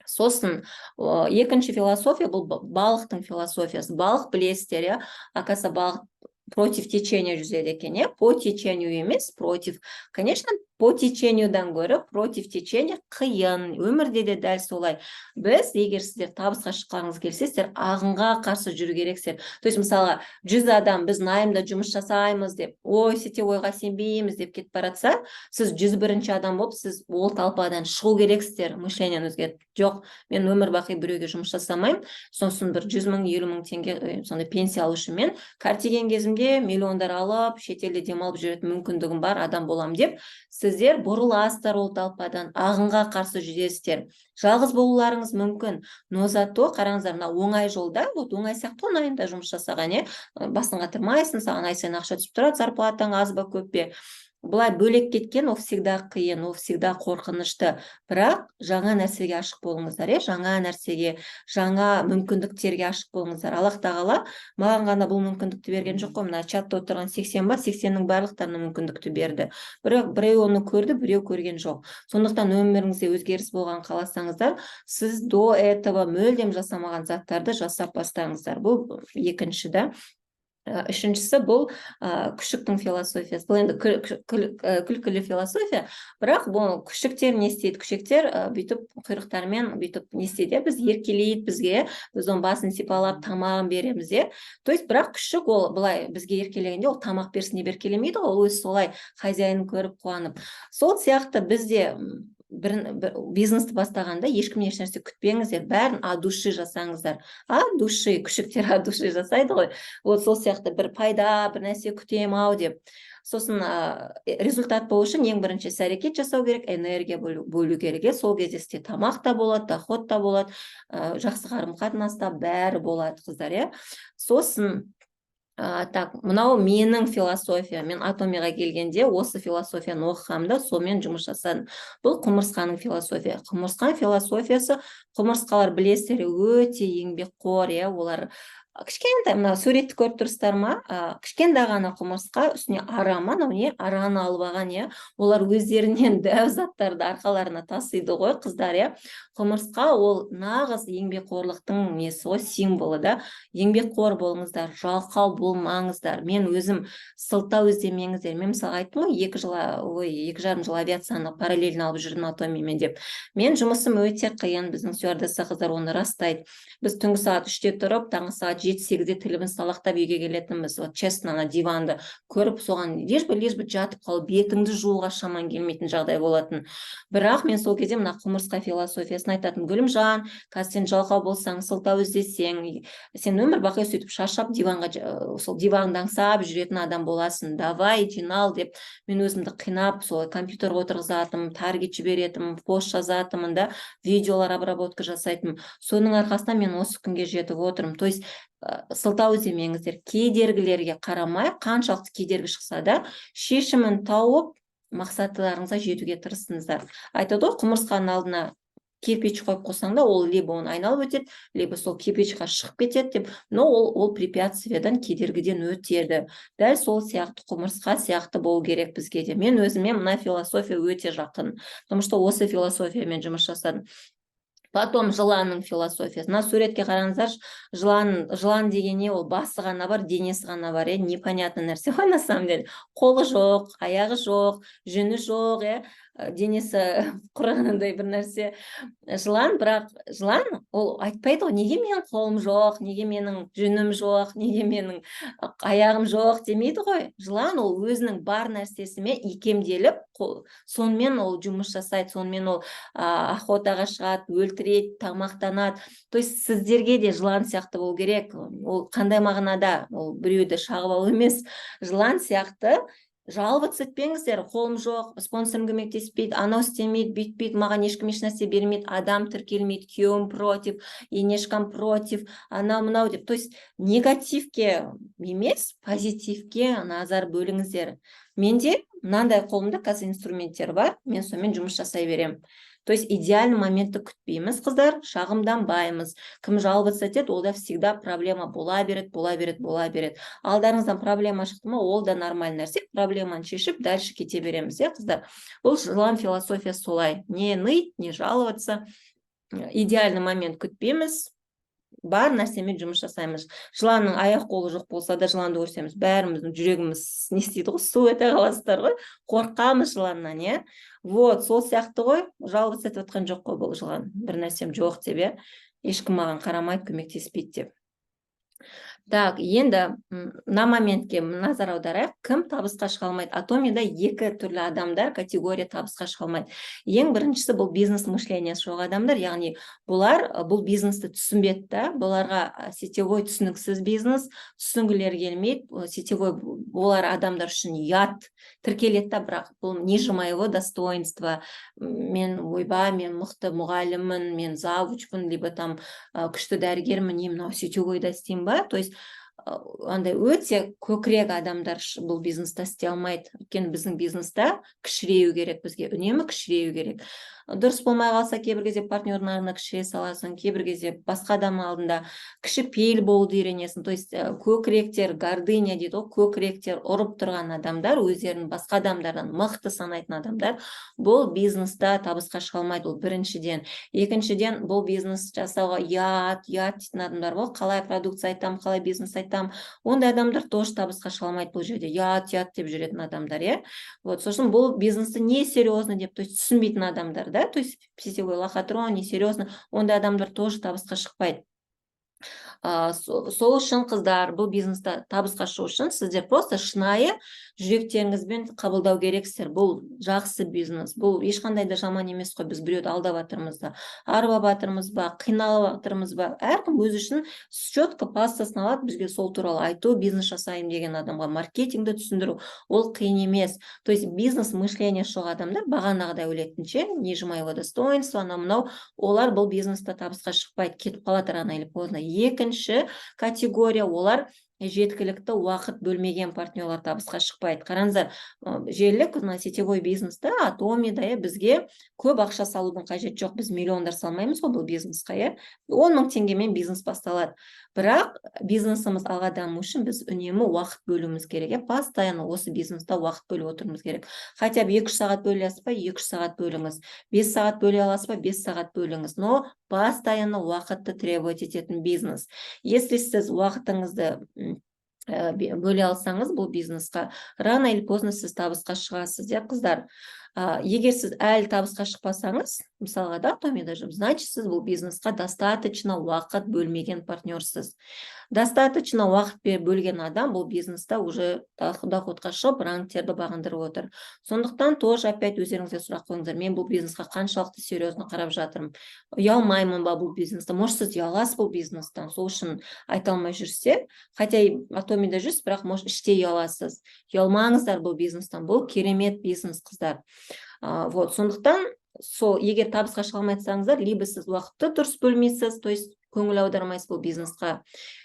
Сосын екінші философия, бұл балықтың философиясы. Балық, білесіздер, иә, оказывается, балық Против течения жүзеді екен, иә, по течению емес, против. Конечно, по течениюдан гөрі против течения қиын. Өмірде де дәл солай. Біз, егер сіздер табысқа шыққаныңыз келсе, сіздер ағынға қарсы жүру керексіздер. То есть, мысалға, 100 адам «біз наймда жұмыс жасаймыз» деп, «ой, сетевойға сенбейміз» деп кетіп бара жатса, сіз 101-ші адам болып, сіз ол толпадан шығу керексіздер. Мышлениені өзгертіп, «жоқ, мен өмір бақи біреуге жұмыс жасамаймын, сосын бір 100 000, 50 000 теңге сондай пенсия алушы, мен қартайған кезімде миллиондар алып, шетелде демалып жүретін мүмкіндігім бар адам боламын» деп, сіздер бұрыласыздар ол толпадан, ағынға қарсы жүзесіздер. Жалғыз болуларыңыз мүмкін, но зато қараңыздар, мына оңай жолда, вот оңай сияқты ғой наймда жұмыс жасаған, иә, басын қатырмайсың, саған ай сайын ақша түсіп тұрады, зарплатаң аз ба, көп пе. Былай бөлек кеткен ол всегда қиын, ол всегда қорқынышты. Бірақ жаңа нәрсеге ашық болыңыздар, иә, жаңа нәрсеге, жаңа мүмкіндіктерге ашық болыңыздар. Аллах тағала маған ғана бұл мүмкіндікті берген жоқ қой. Мына чатта отырған 80 ба, 80-нің барлықтарына мүмкіндікті берді. Бірақ біреу оны көрді, біреу көрген жоқ. Сондықтан өміріңізде өзгеріс болған қаласаңыздар, сіз до этого мүлдем жасамаған заттарды жасап бастаңыздар. Бұл екінші да. Үшіншісі бұл күшіктің философиясы. Бұл енді күлкілі философия, бірақ бұл күшіктер не істейді? Күшіктер бүйтіп құйрықтарымен бүйтіп не істейді, иә, біз еркелейді бізге, біз оның басын сипалап, тамағын береміз, иә. То есть, бірақ күшік ол былай бізге еркелегенде, ол тамақ берсін деп еркелемейді ғой, ол өзі солай хозяинын көріп қуанып. Сол сияқты бізде бір бизнесті бастағанда ешкімнен ешнәрсе күтпеңіздер, бәрін от души жасаңыздар. От души, күшіктер от души жасайды ғой, вот сол сияқты бір пайда, бір нәрсе күтемін ау деп. Сосын результат болу үшін ең бірінші іс әрекет жасау керек, энергия бөлу керек, иә. Сол кезде сізде тамақ та болады, доход та болады, жақсы қарым қатынас та, бәрі болады, қыздар, иә. Сосын так, мынау менің философия. Мен Атомиға келгенде осы философияны оқығанмын да, сонымен жұмыс жасадым. Бұл құмырсқаның философия. Құмырсқа философиясы. Құмырсқалар, білесіздер, өте еңбекқор, иә. Олар кішкентай, мына суретті көріп тұрсыздар ма? Кішкентай ғана құмырсқа, үстіне ара ма, анау не, араны алып алған, иә. Олар өздерінен дәу заттарды арқаларына тасиды ғой, қыздар, иә. Құмырсқа ол нағыз еңбекқорлықтың несі ғой, символы да. Еңбекқор болыңыздар, жалқау болмаңыздар. Мен өзім, сылтау іздемеңіздер. Мен, мысалға, айттым ғой, 2 жыл, ой, 2,5 жыл авиацияны параллельно алып жүрдім Атомимен деп. Мен жұмысым өте қиын, біздің стюардесса қыздар оны растайды. Біз түнгі сағат 3-те тұрып, таңғы сағат 7-8-де тіліміз салақтап үйге келетінбіз. Вот честно, ана диванды көріп, соған лишь бы, лишь бы жатып қалып, бетіңді жууға шамаң келмейтін жағдай болатын. Бірақ мен сол кезде мына құмырсқа философиясын айтатын: «Гүлімжан, қазір сен жалқау болсаң, сылтау іздесең, сен өмір бақи сөйтіп шаршап, диванға сол диванды аңсап жүретін адам боласың. Давай, жинал», — деп мен өзімді қинап, солай компьютерге отырғызатынмын, таргет жіберетінмін, пост жазатынмын да, видеолар обработка жасайтынмын. Соның арқасында мен осы күнге жетіп отырмын. То есть сылтау іздемеңіздер. Кедергілерге қарамай, қаншалықты кедергі шықса да, шешімін тауып, мақсаттарыңызға жетуге тырысыңыздар. Айтады ғой, құмырсқаның алдына кирпич қойып қойсаң да, ол либо оны айналып өтеді, либо сол кирпичқа шығып кетеді деп, но ол препятствиядан, кедергіден өтеді. Дәл сол сияқты, құмырсқа сияқты болу керек бізге де. Мен өзіме мына философия өте жақын, потому что осы философиямен жұмыс жасадым. Потом жыланның философиясы. Мына суретке қараңыздаршы. Жылан, жылан деген не? Ол басы ғана бар, денесі ғана бар, иә, непонятный нәрсе ғой на самом деле. Қолы жоқ, аяғы жоқ, жүні жоқ, иә, денесі құрығандай бір нәрсе жылан. Бірақ жылан ол айтпайды ғой: «Неге менің қолым жоқ, неге менің жүнім жоқ, неге менің аяғым жоқ?» — демейді ғой. Жылан ол өзінің бар нәрсесімен икемделіп, сонымен ол жұмыс жасайды, сонымен ол охотаға шығады, өлтіреді, тамақтанады. То есть сіздерге де жылан сияқты болу керек. Ол қандай мағынада? Ол біреуді шағып алу емес. Жылан сияқты жаловаться етпеңіздер: «Қолым жоқ, спонсорым көмектеспейді, анау істемейді, бүйтпейді, маған ешкім ешнәрсе бермейді, адам тіркелмейді, күйеуім против, енешкам против», анау мынау деп. То есть негативке емес, позитивке назар бөліңіздер. Менде мынандай қолымда қазір инструменттер бар, мен сонымен жұмыс жасай беремін. То есть идеальный моментті күтпейміз, қыздар, шағымданбаймыз. Кім жаловаться етеді, ол да всегда проблема бола береді, бола береді, бола береді. Алдарыңыздан проблема шықты ма, ол да нормальный нәрсе. Проблеманы шешіп, дальше кете береміз, иә, қыздар. Бұл жылан философиясы солай: не ныть, не жаловаться, идеальный момент күтпейміз. Бар нәрсемен жұмыс жасаймыз. Жыланның аяқ қолы жоқ болса да, жыланды көрсеміз, бәріміздің жүрегіміз не істейді ғой, су ете қаласыздар ғой, қорқамыз жыланнан, иә. Вот сол сияқты ғой, жаловаться етіп жатқан жоқ қой бұл жылан, бір нәрсем жоқ деп, иә, ешкім маған қарамайды, көмектеспейді деп. Так, енді мына моментке назар аударайық. Кім табысқа шыға алмайды? Атомида екі түрлі адамдар, категория табысқа шыға алмайды. Ең біріншісі — бұл бизнес мышлениесі жоқ адамдар, яғни бұлар бұл бизнесті түсінбеді да, бұларға сетевой түсініксіз бизнес, түсінгілері келмейді. Сетевой олар адамдар үшін ұят, тіркеледі да, бірақ бұл ниже моего достоинства. Мен, ойбай, мен мықты мұғаліммін, мен завучпын, либо там күшті дәрігермін, не мынау сетевойда істеймін ба? То есть андай өте көкірек адамдар бұл бизнеста істей алмайды, өйткені біздің бизнеста кішірею керек, бізге үнемі кішірею керек. Дұрыс болмай қалса, кейбір кезде партнердің алдында кішіре саласың, кейбір кезде басқа адамның алдында кішіпейіл болуды үйренесің. То есть көкіректер, гордыня дейді ғой, көкіректер ұрып тұрған адамдар, өздерін басқа адамдардан мықты санайтын адамдар бұл бизнеста табысқа шыға алмайды. Ол біріншіден. Екіншіден, бұл бизнес жасауға ұят, ұят дейтін адамдар ғой, қалай продукция айтамын, қалай бизнес айтамын, ондай адамдар тоже табысқа шыға алмайды. Бұл жерде ұят, ұят деп жүретін адамдар, иә. Вот сосын бұл бизнесті не серьезно деп, то есть түсінбейтін адамдар да, то есть сетевой лохотрон, несерьезно, ондай адамдар тоже табысқа шықпайды. Сол үшін, қыздар, бұл бизнесте табысқа шығу үшін сіздер просто шынайы жүректеріңізбен қабылдау керексіздер. Бұл жақсы бизнес, бұл ешқандай да жаман емес қой. Біз біреуді алдап жатырмыз да, арбап жатырмыз ба, қиналып жатырмыз ба? Әркім өзі үшін четко пастасын алады. Бізге сол туралы айту, бизнес жасаймын деген адамға маркетингді түсіндіру ол қиын емес. То есть бизнес мышление жоқ адамдар, бағанағыдай ойлайтынше, ниже моего достоинства, анау мынау, олар бұл бизнесте табысқа шықпайды, кетіп қалады рано или поздно. Екінші категория — олар жеткілікті уақыт бөлмеген партнерлар табысқа шықпайды. Қараңыздар, желілік мына сетевой бизнесте, Атомида, иә, бізге көп ақша салудың қажеті жоқ, біз миллиондар салмаймыз ғой бұл бизнесқа, иә. 10 000 теңгемен бизнес басталады, бірақ бизнесіміз алға даму үшін біз үнемі уақыт бөлуіміз керек, иә. Постоянно осы бизнесте уақыт бөліп отыруымыз керек. Хотя бы 2-3 сағат бөле аласыз ба, 2-3 сағат бөліңіз, 5 сағат бөле аласыз ба, 5 сағат бөліңіз, но постоянно уақытты требовать ететін бизнес. Если сіз уақытыңызды бөле алсаңыз бұл бизнесқа, рано или поздно сіз табысқа шығасыз, иә, қыздар. Егер сіз әлі табысқа шықпасаңыз, мысалға да, Атомида жүріп, значит, сіз бұл бизнесқа достаточно уақыт бөлмеген партнерсіз. Достаточно уақыт бөлген адам бұл бизнеста уже доходқа шығып, рангтерді бағындырып отыр. Сондықтан тоже опять өздеріңізге сұрақ қойыңыздар: мен бұл бизнесқа қаншалықты серьезно қарап жатырмын, ұялмаймын ба бұл бизнесте? Может, сіз ұяласыз бұл бизнестен, сол үшін айта алмай жүрсе, хотя и Атомида жүрсіз, бірақ, может, іштей ұяласыз. Ұялмаңыздар бұл бизнестен, бұл керемет бизнес, қыздар. Вот сондықтан сол егер табысқа шыға алмай жатсаңыздар, либо сіз уақытты дұрыс бөлмейсіз, то есть көңіл аудармайсыз бұл бизнесқа,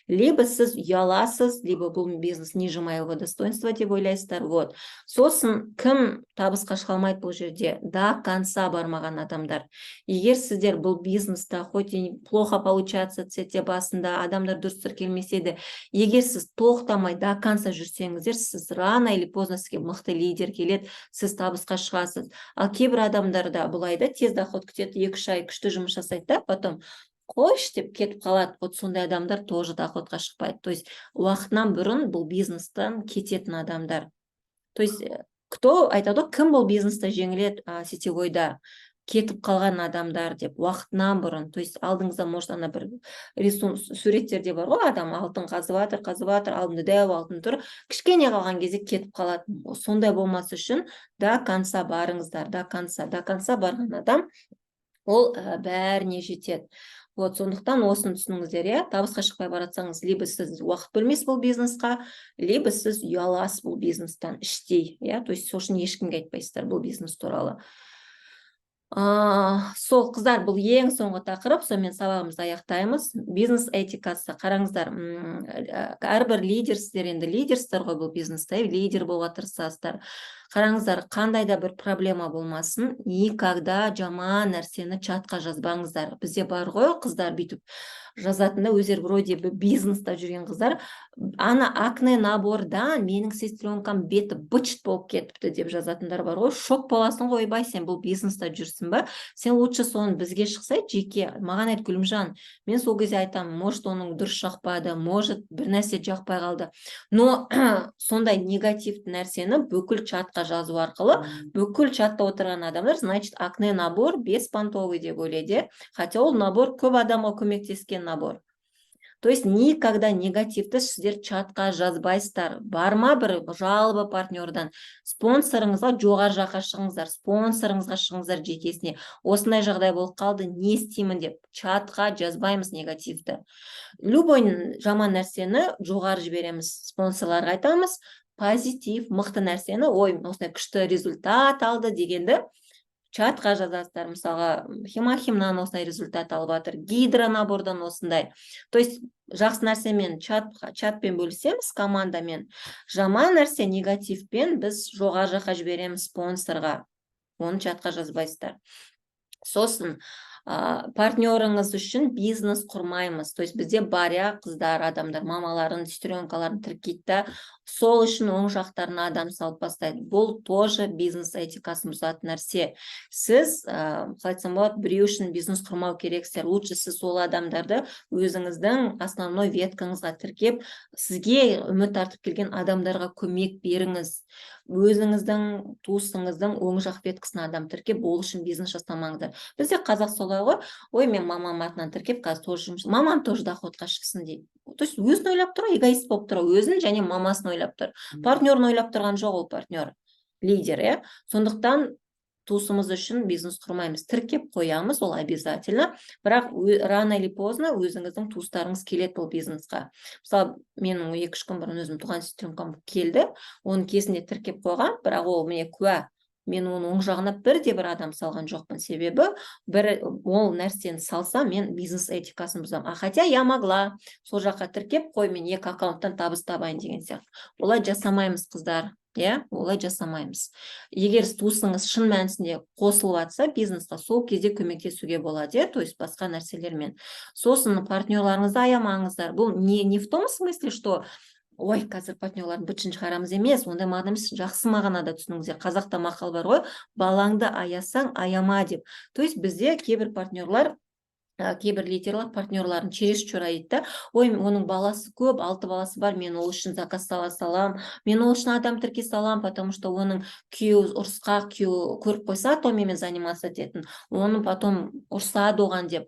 либо сіз ұяласыз, либо бұл бизнес ниже моего достоинства деп ойлайсыздар. Вот сосын кім табысқа шыға алмайды бұл жерде? До конца бармаған адамдар. Егер сіздер бұл бизнеста, хоть и плохо получаться етсе басында, адамдар дұрыс тіркелмесе де, егер сіз тоқтамай до конца жүрсеңіздер, сіз рано или поздно, сізге мықты лидер келеді, сіз табысқа шығасыз. Ал кейбір адамдарда былай да, тез доход күтеді, 2-3 ай күшті жұмыс жасайды да, потом қойшы деп кетіп қалады. Вот сондай адамдар тоже доходқа шықпайды, то есть уақытынан бұрын бұл бизнестен кететін адамдар. То есть кто айтады ғой, кім бұл бизнесте жеңіледі, сетевойда кетіп қалған адамдар деп, уақытынан бұрын. То есть алдыңызда, может, ана бір рисун суреттерде бар ғой, адам алтын қазып жатыр, қазып жатыр, алдында дәу алтын тұр, кішкене қалған кезде кетіп қалады. Сондай болмас үшін до конца барыңыздар, до конца. До конца барған адам ол бәріне жетеді. Вот сондықтан осыны түсініңіздер, иә. Табысқа шықпай баратсаңыз, либо сіз уақыт бөлмейсіз бұл бизнесқа, либо сіз ұяласыз бұл бизнестен іштей, иә, то есть сол үшін ешкімге айтпайсыздар бұл бизнес туралы. Сол, қыздар, бұл ең соңғы тақырып, сонымен сабағымызды аяқтаймыз. Бизнес этикасы. Қараңыздар, әрбір лидер, сіздер енді лидерсіздер ғой бұл бизнесте, лидер болуға тырысасыздар. Қараңыздар, қандай да бір проблема болмасын, никогда жаман нәрсені чатқа жазбаңыздар. Бізде бар ғой қыздар, бүйтіп жазатын да, өздері вроде бы бизнеста жүрген қыздар. «Ана акне набордан менің сестренкам беті быт болып кетіпті» деп жазатындар бар ғой. Шок боласың ғой: «Ойбай, сен бұл бизнеста жүрсің ба? Сен лучше соны бізге шықсай, жеке маған айт, Гүлімжан». Мен сол кезде айтамын: может, оның дұрыс жақпады, может, бір нәрсе жақпай қалды. Но сондай негативті нәрсені бүкіл чатқа жазу арқылы бүкіл чатта отырған адамдар, значит, акне набор беспонтовый деп ойлайды, хотя ол набор көп адамға көмектескен набор. То есть никогда негативті сіздер чатқа жазбайсыздар. Бар ма бір жалоба партнердан, спонсорыңызға, жоғары жаққа шығыңыздар, спонсорыңызға шығыңыздар жекесіне: «Осындай жағдай болып қалды, не істеймін?» – деп. Чатқа жазбаймыз негативті. Любой жаман нәрсені жоғары жібереміз, спонсорларға айтамыз. Позитив, мықты нәрсені, «Ой, осындай күшті результат алды» дегенді чатқа жазасыздар. Мысалға, Хемохимнан осындай результат алып жатыр, гидронабордан осындай. То есть жақсы нәрсемен чатпен бөлісеміз, командамен. Жаман нәрсе, негативпен біз жоғары жаққа жібереміз, спонсорға. Оны чатқа жазбайсыздар. Сосын партнерыңыз үшін бизнес құрмаймыз. То есть бізде бар, иә, қыздар, адамдар мамаларын, сестренкаларын тіркейді да, сол үшін оң жақтарына адам салып бастайды. Бұл тоже бизнес этикасын бұзатын нәрсе. Сіз, қалай айтсам болады, біреу үшін бизнес құрмау керексіздер. Лучше сіз сол адамдарды өзіңіздің основной веткаңызға тіркеп, сізге үміт артып келген адамдарға көмек беріңіз. Өзіңіздің туысыңыздың оң жақ веткасына адам тіркеп, ол үшін бизнес жасамаңыздар. Бізде қазақ солай ғой: «Ой, мен мамам атынан тіркеп, қазір тоже жұмыс, мамам тоже доходқа шықсын», – дейді. То есть өзін ойлап тұр ғой, эгоист болып тұр ғой, өзін және мамасын ойлап тұр, партнерін ойлап тұрған жоқ. Ол партнер лидер, иә. Сондықтан туысымыз үшін бизнес құрмаймыз. Тіркеп қоямыз, ол обязательно, бірақ рано или поздно өзіңіздің туыстарыңыз келеді бұл бизнесқа. Мысалы, менің 2-3 күн бұрын өзім туған сестренкам келді, оның кезінде тіркеп қойған, бірақ ол міне куә, мен оның оң жағына бірде бір адам салған жоқпын. Себебі бір ол нәрсені салса, мен бизнес этикасын бұзамын. А хотя я могла сол жаққа тіркеп қой, мен екі аккаунттан табыс табайын деген сияқты. Олай жасамаймыз, қыздар, иә, олай жасамаймыз. Егер туысыңыз шын мәнісінде қосылып жатса бизнесқа, сол кезде көмектесуге болады, иә, то есть басқа нәрселермен. Сосын партнерларыңызды аямаңыздар. Бұл не в том смысле, что «Ой, қазір партнерлардың бытшын шығарамыз» емес, ондай мағына емес, жақсы мағынада түсініңіздер. Қазақта мақал бар ғой: «Балаңды аясаң, аяма» деп. То есть бізде кейбір партнерлар, кейбір лидерлар партнерларын чересчур аяйды да: «Ой, оның баласы көп, алты баласы бар, мен ол үшін заказ сала салам, мен ол үшін адам тіркей салам, потому что оның күйеуі ұрысқақ, күйеуі көріп қойса, то менімен заниматься ететін, оны потом ұрсады оған» деп.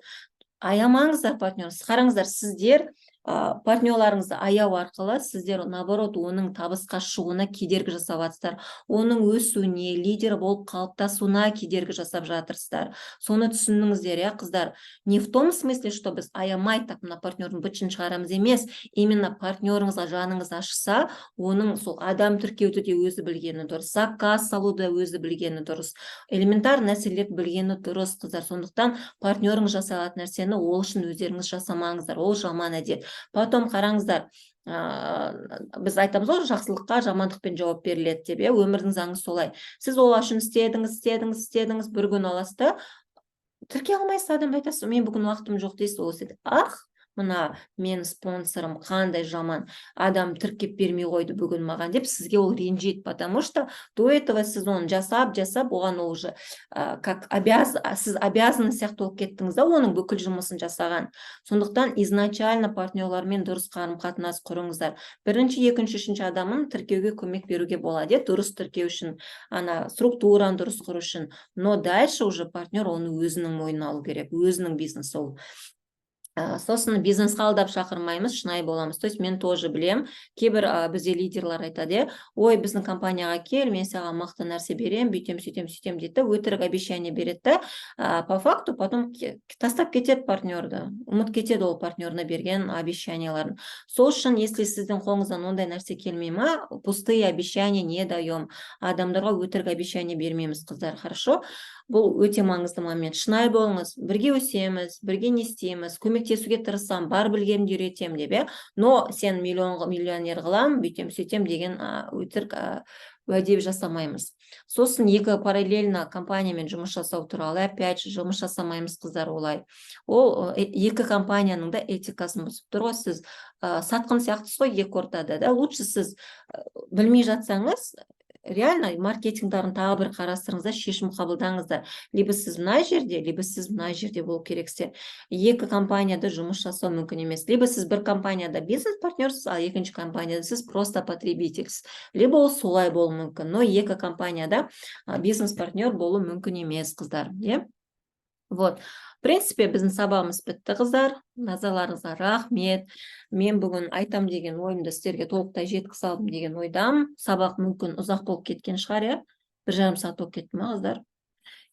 Аямаңыздар партнер. Қараңыздар, сіздер партнерларыңызды аяу арқылы сіздер, наоборот, оның табысқа шығуына кедергі жасап жатсыздар, оның өсуіне, лидер болып қалыптасуына кедергі жасап жатырсыздар. Соны түсініңіздер, иә, қыздар. Не в том смысле, что біз аямай, так, мына партнердің бытшын шығарамыз емес. Именно партнеріңізға жаныңыз ашыса, оның сол адам тіркеуді де өзі білгені дұрыс, заказ салуды өзі білгені дұрыс, элементарный нәрселерді білгені дұрыс, қыздар. Сондықтан партнеріңіз жасай алатын нәрсені ол үшін өздеріңіз жасамаңыздар, ол жаман әдет. Потом қараңыздар, біз айтамыз ғой, жақсылыққа жамандықпен жауап беріледі деп, иә, өмірдің заңы солай. Сіз ол үшін істедіңіз, істедіңіз, істедіңіз, бір күні аласыз да, тіркей алмайсыз адамды, айтасыз: «Мен бүгін уақытым жоқ», – дейсіз. Ол істеді: «Ах, мына менің спонсорым қандай жаман адам, тіркеп бермей қойды бүгін маған», – деп сізге ол ренжиді. Потому что до этого сіз оны жасап жасап, оған ол уже как сіз обязаны сияқты болып кеттіңіз да оның бүкіл жұмысын жасаған. Сондықтан изначально партнерлармен дұрыс қарым қатынас құрыңыздар. Бірінші, екінші, үшінші адамын тіркеуге көмек беруге болады, иә, дұрыс тіркеу үшін, ана структураны дұрыс құру үшін. Но дальше уже партнер оны өзінің мойнына алу керек, өзінің бизнесі ол. Сосын бизнесқа алдап шақырмаймыз, шынайы боламыз. То есть мен тоже білем, кейбір бізде лидерлар айтады, иә: «Ой, біздің компанияға кел, мен саған мықты нәрсе беремін, бүйтемін, сөйтемін, сөйтемін», – дейді да, өтірік обещание береді да, по факту потом тастап кетеді партнерді, ұмытып кетеді ол партнеріне берген обещанияларын. Сол үшін, если сіздің қолыңыздан ондай нәрсе келмей ма, пустые обещания не даем, адамдарға өтірік обещание бермейміз, қыздар, хорошо? Бұл өте маңызды момент. Шынайы болыңыз: бірге өсеміз, бірге не істейміз, көмектесуге тырысамын, бар білгенімді үйретемін деп, иә. Но сен миллион миллионер қыламын, бүйтемін, сөйтемін деген өтірік. Уәде жасамаймыз. Сосын екі параллельно компаниямен жұмыс жасау туралы, опять же, жұмыс жасамаймыз, қыздар, олай. Ол екі компанияның да этикасын бұзып тұр ғой. Сіз сатқын сияқтысыз ғой екі ортада да. Лучше сіз білмей жатсаңыз, реально маркетингтарын тағы бір қарастырыңыз да, шешім қабылдаңыздар: либо сіз мына жерде, либо сіз мына жерде болу керексіздер. Екі компанияда жұмыс жасау мүмкін емес. Либо сіз бір компанияда бизнес партнерсіз, ал екінші компанияда сіз просто потребительсіз, либо ол солай болуы мүмкін. Но екі компанияда бизнес партнер болу мүмкін емес, қыздар, иә. Вот, в принципе, біздің сабағымыз бітті, қыздар. Назарларыңызға рахмет. Мен бүгін айтам деген ойымды сіздерге толықтай жеткізе алдым деген ойдамын. Сабақ мүмкін ұзақ болып кеткен шығар, иә, 1,5 сағат болып кетті ма, қыздар?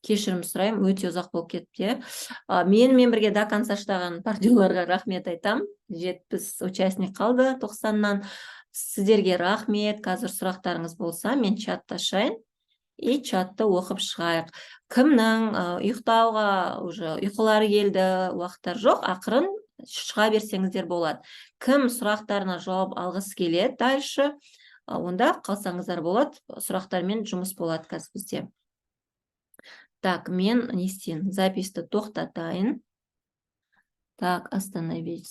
Кешірім сұраймын, өте ұзақ болып кетті, иә. Менімен бірге до конца шыдаған партнерларға рахмет айтамын. 70 участник қалды 90-нан. Сіздерге рахмет. Қазір сұрақтарыңыз болса, мен чатты ашайын и чатты оқып шығайық. Кімнің ұйықтауға уже ұйқылары келді, уақыттар жоқ, ақырын шыға берсеңіздер болады. Кім сұрақтарына жауап алғысы келеді дальше, онда қалсаңыздар болады, сұрақтармен жұмыс болады қазір бізде. Так, мен не істейін, записьті тоқтатайын. Так, остановить.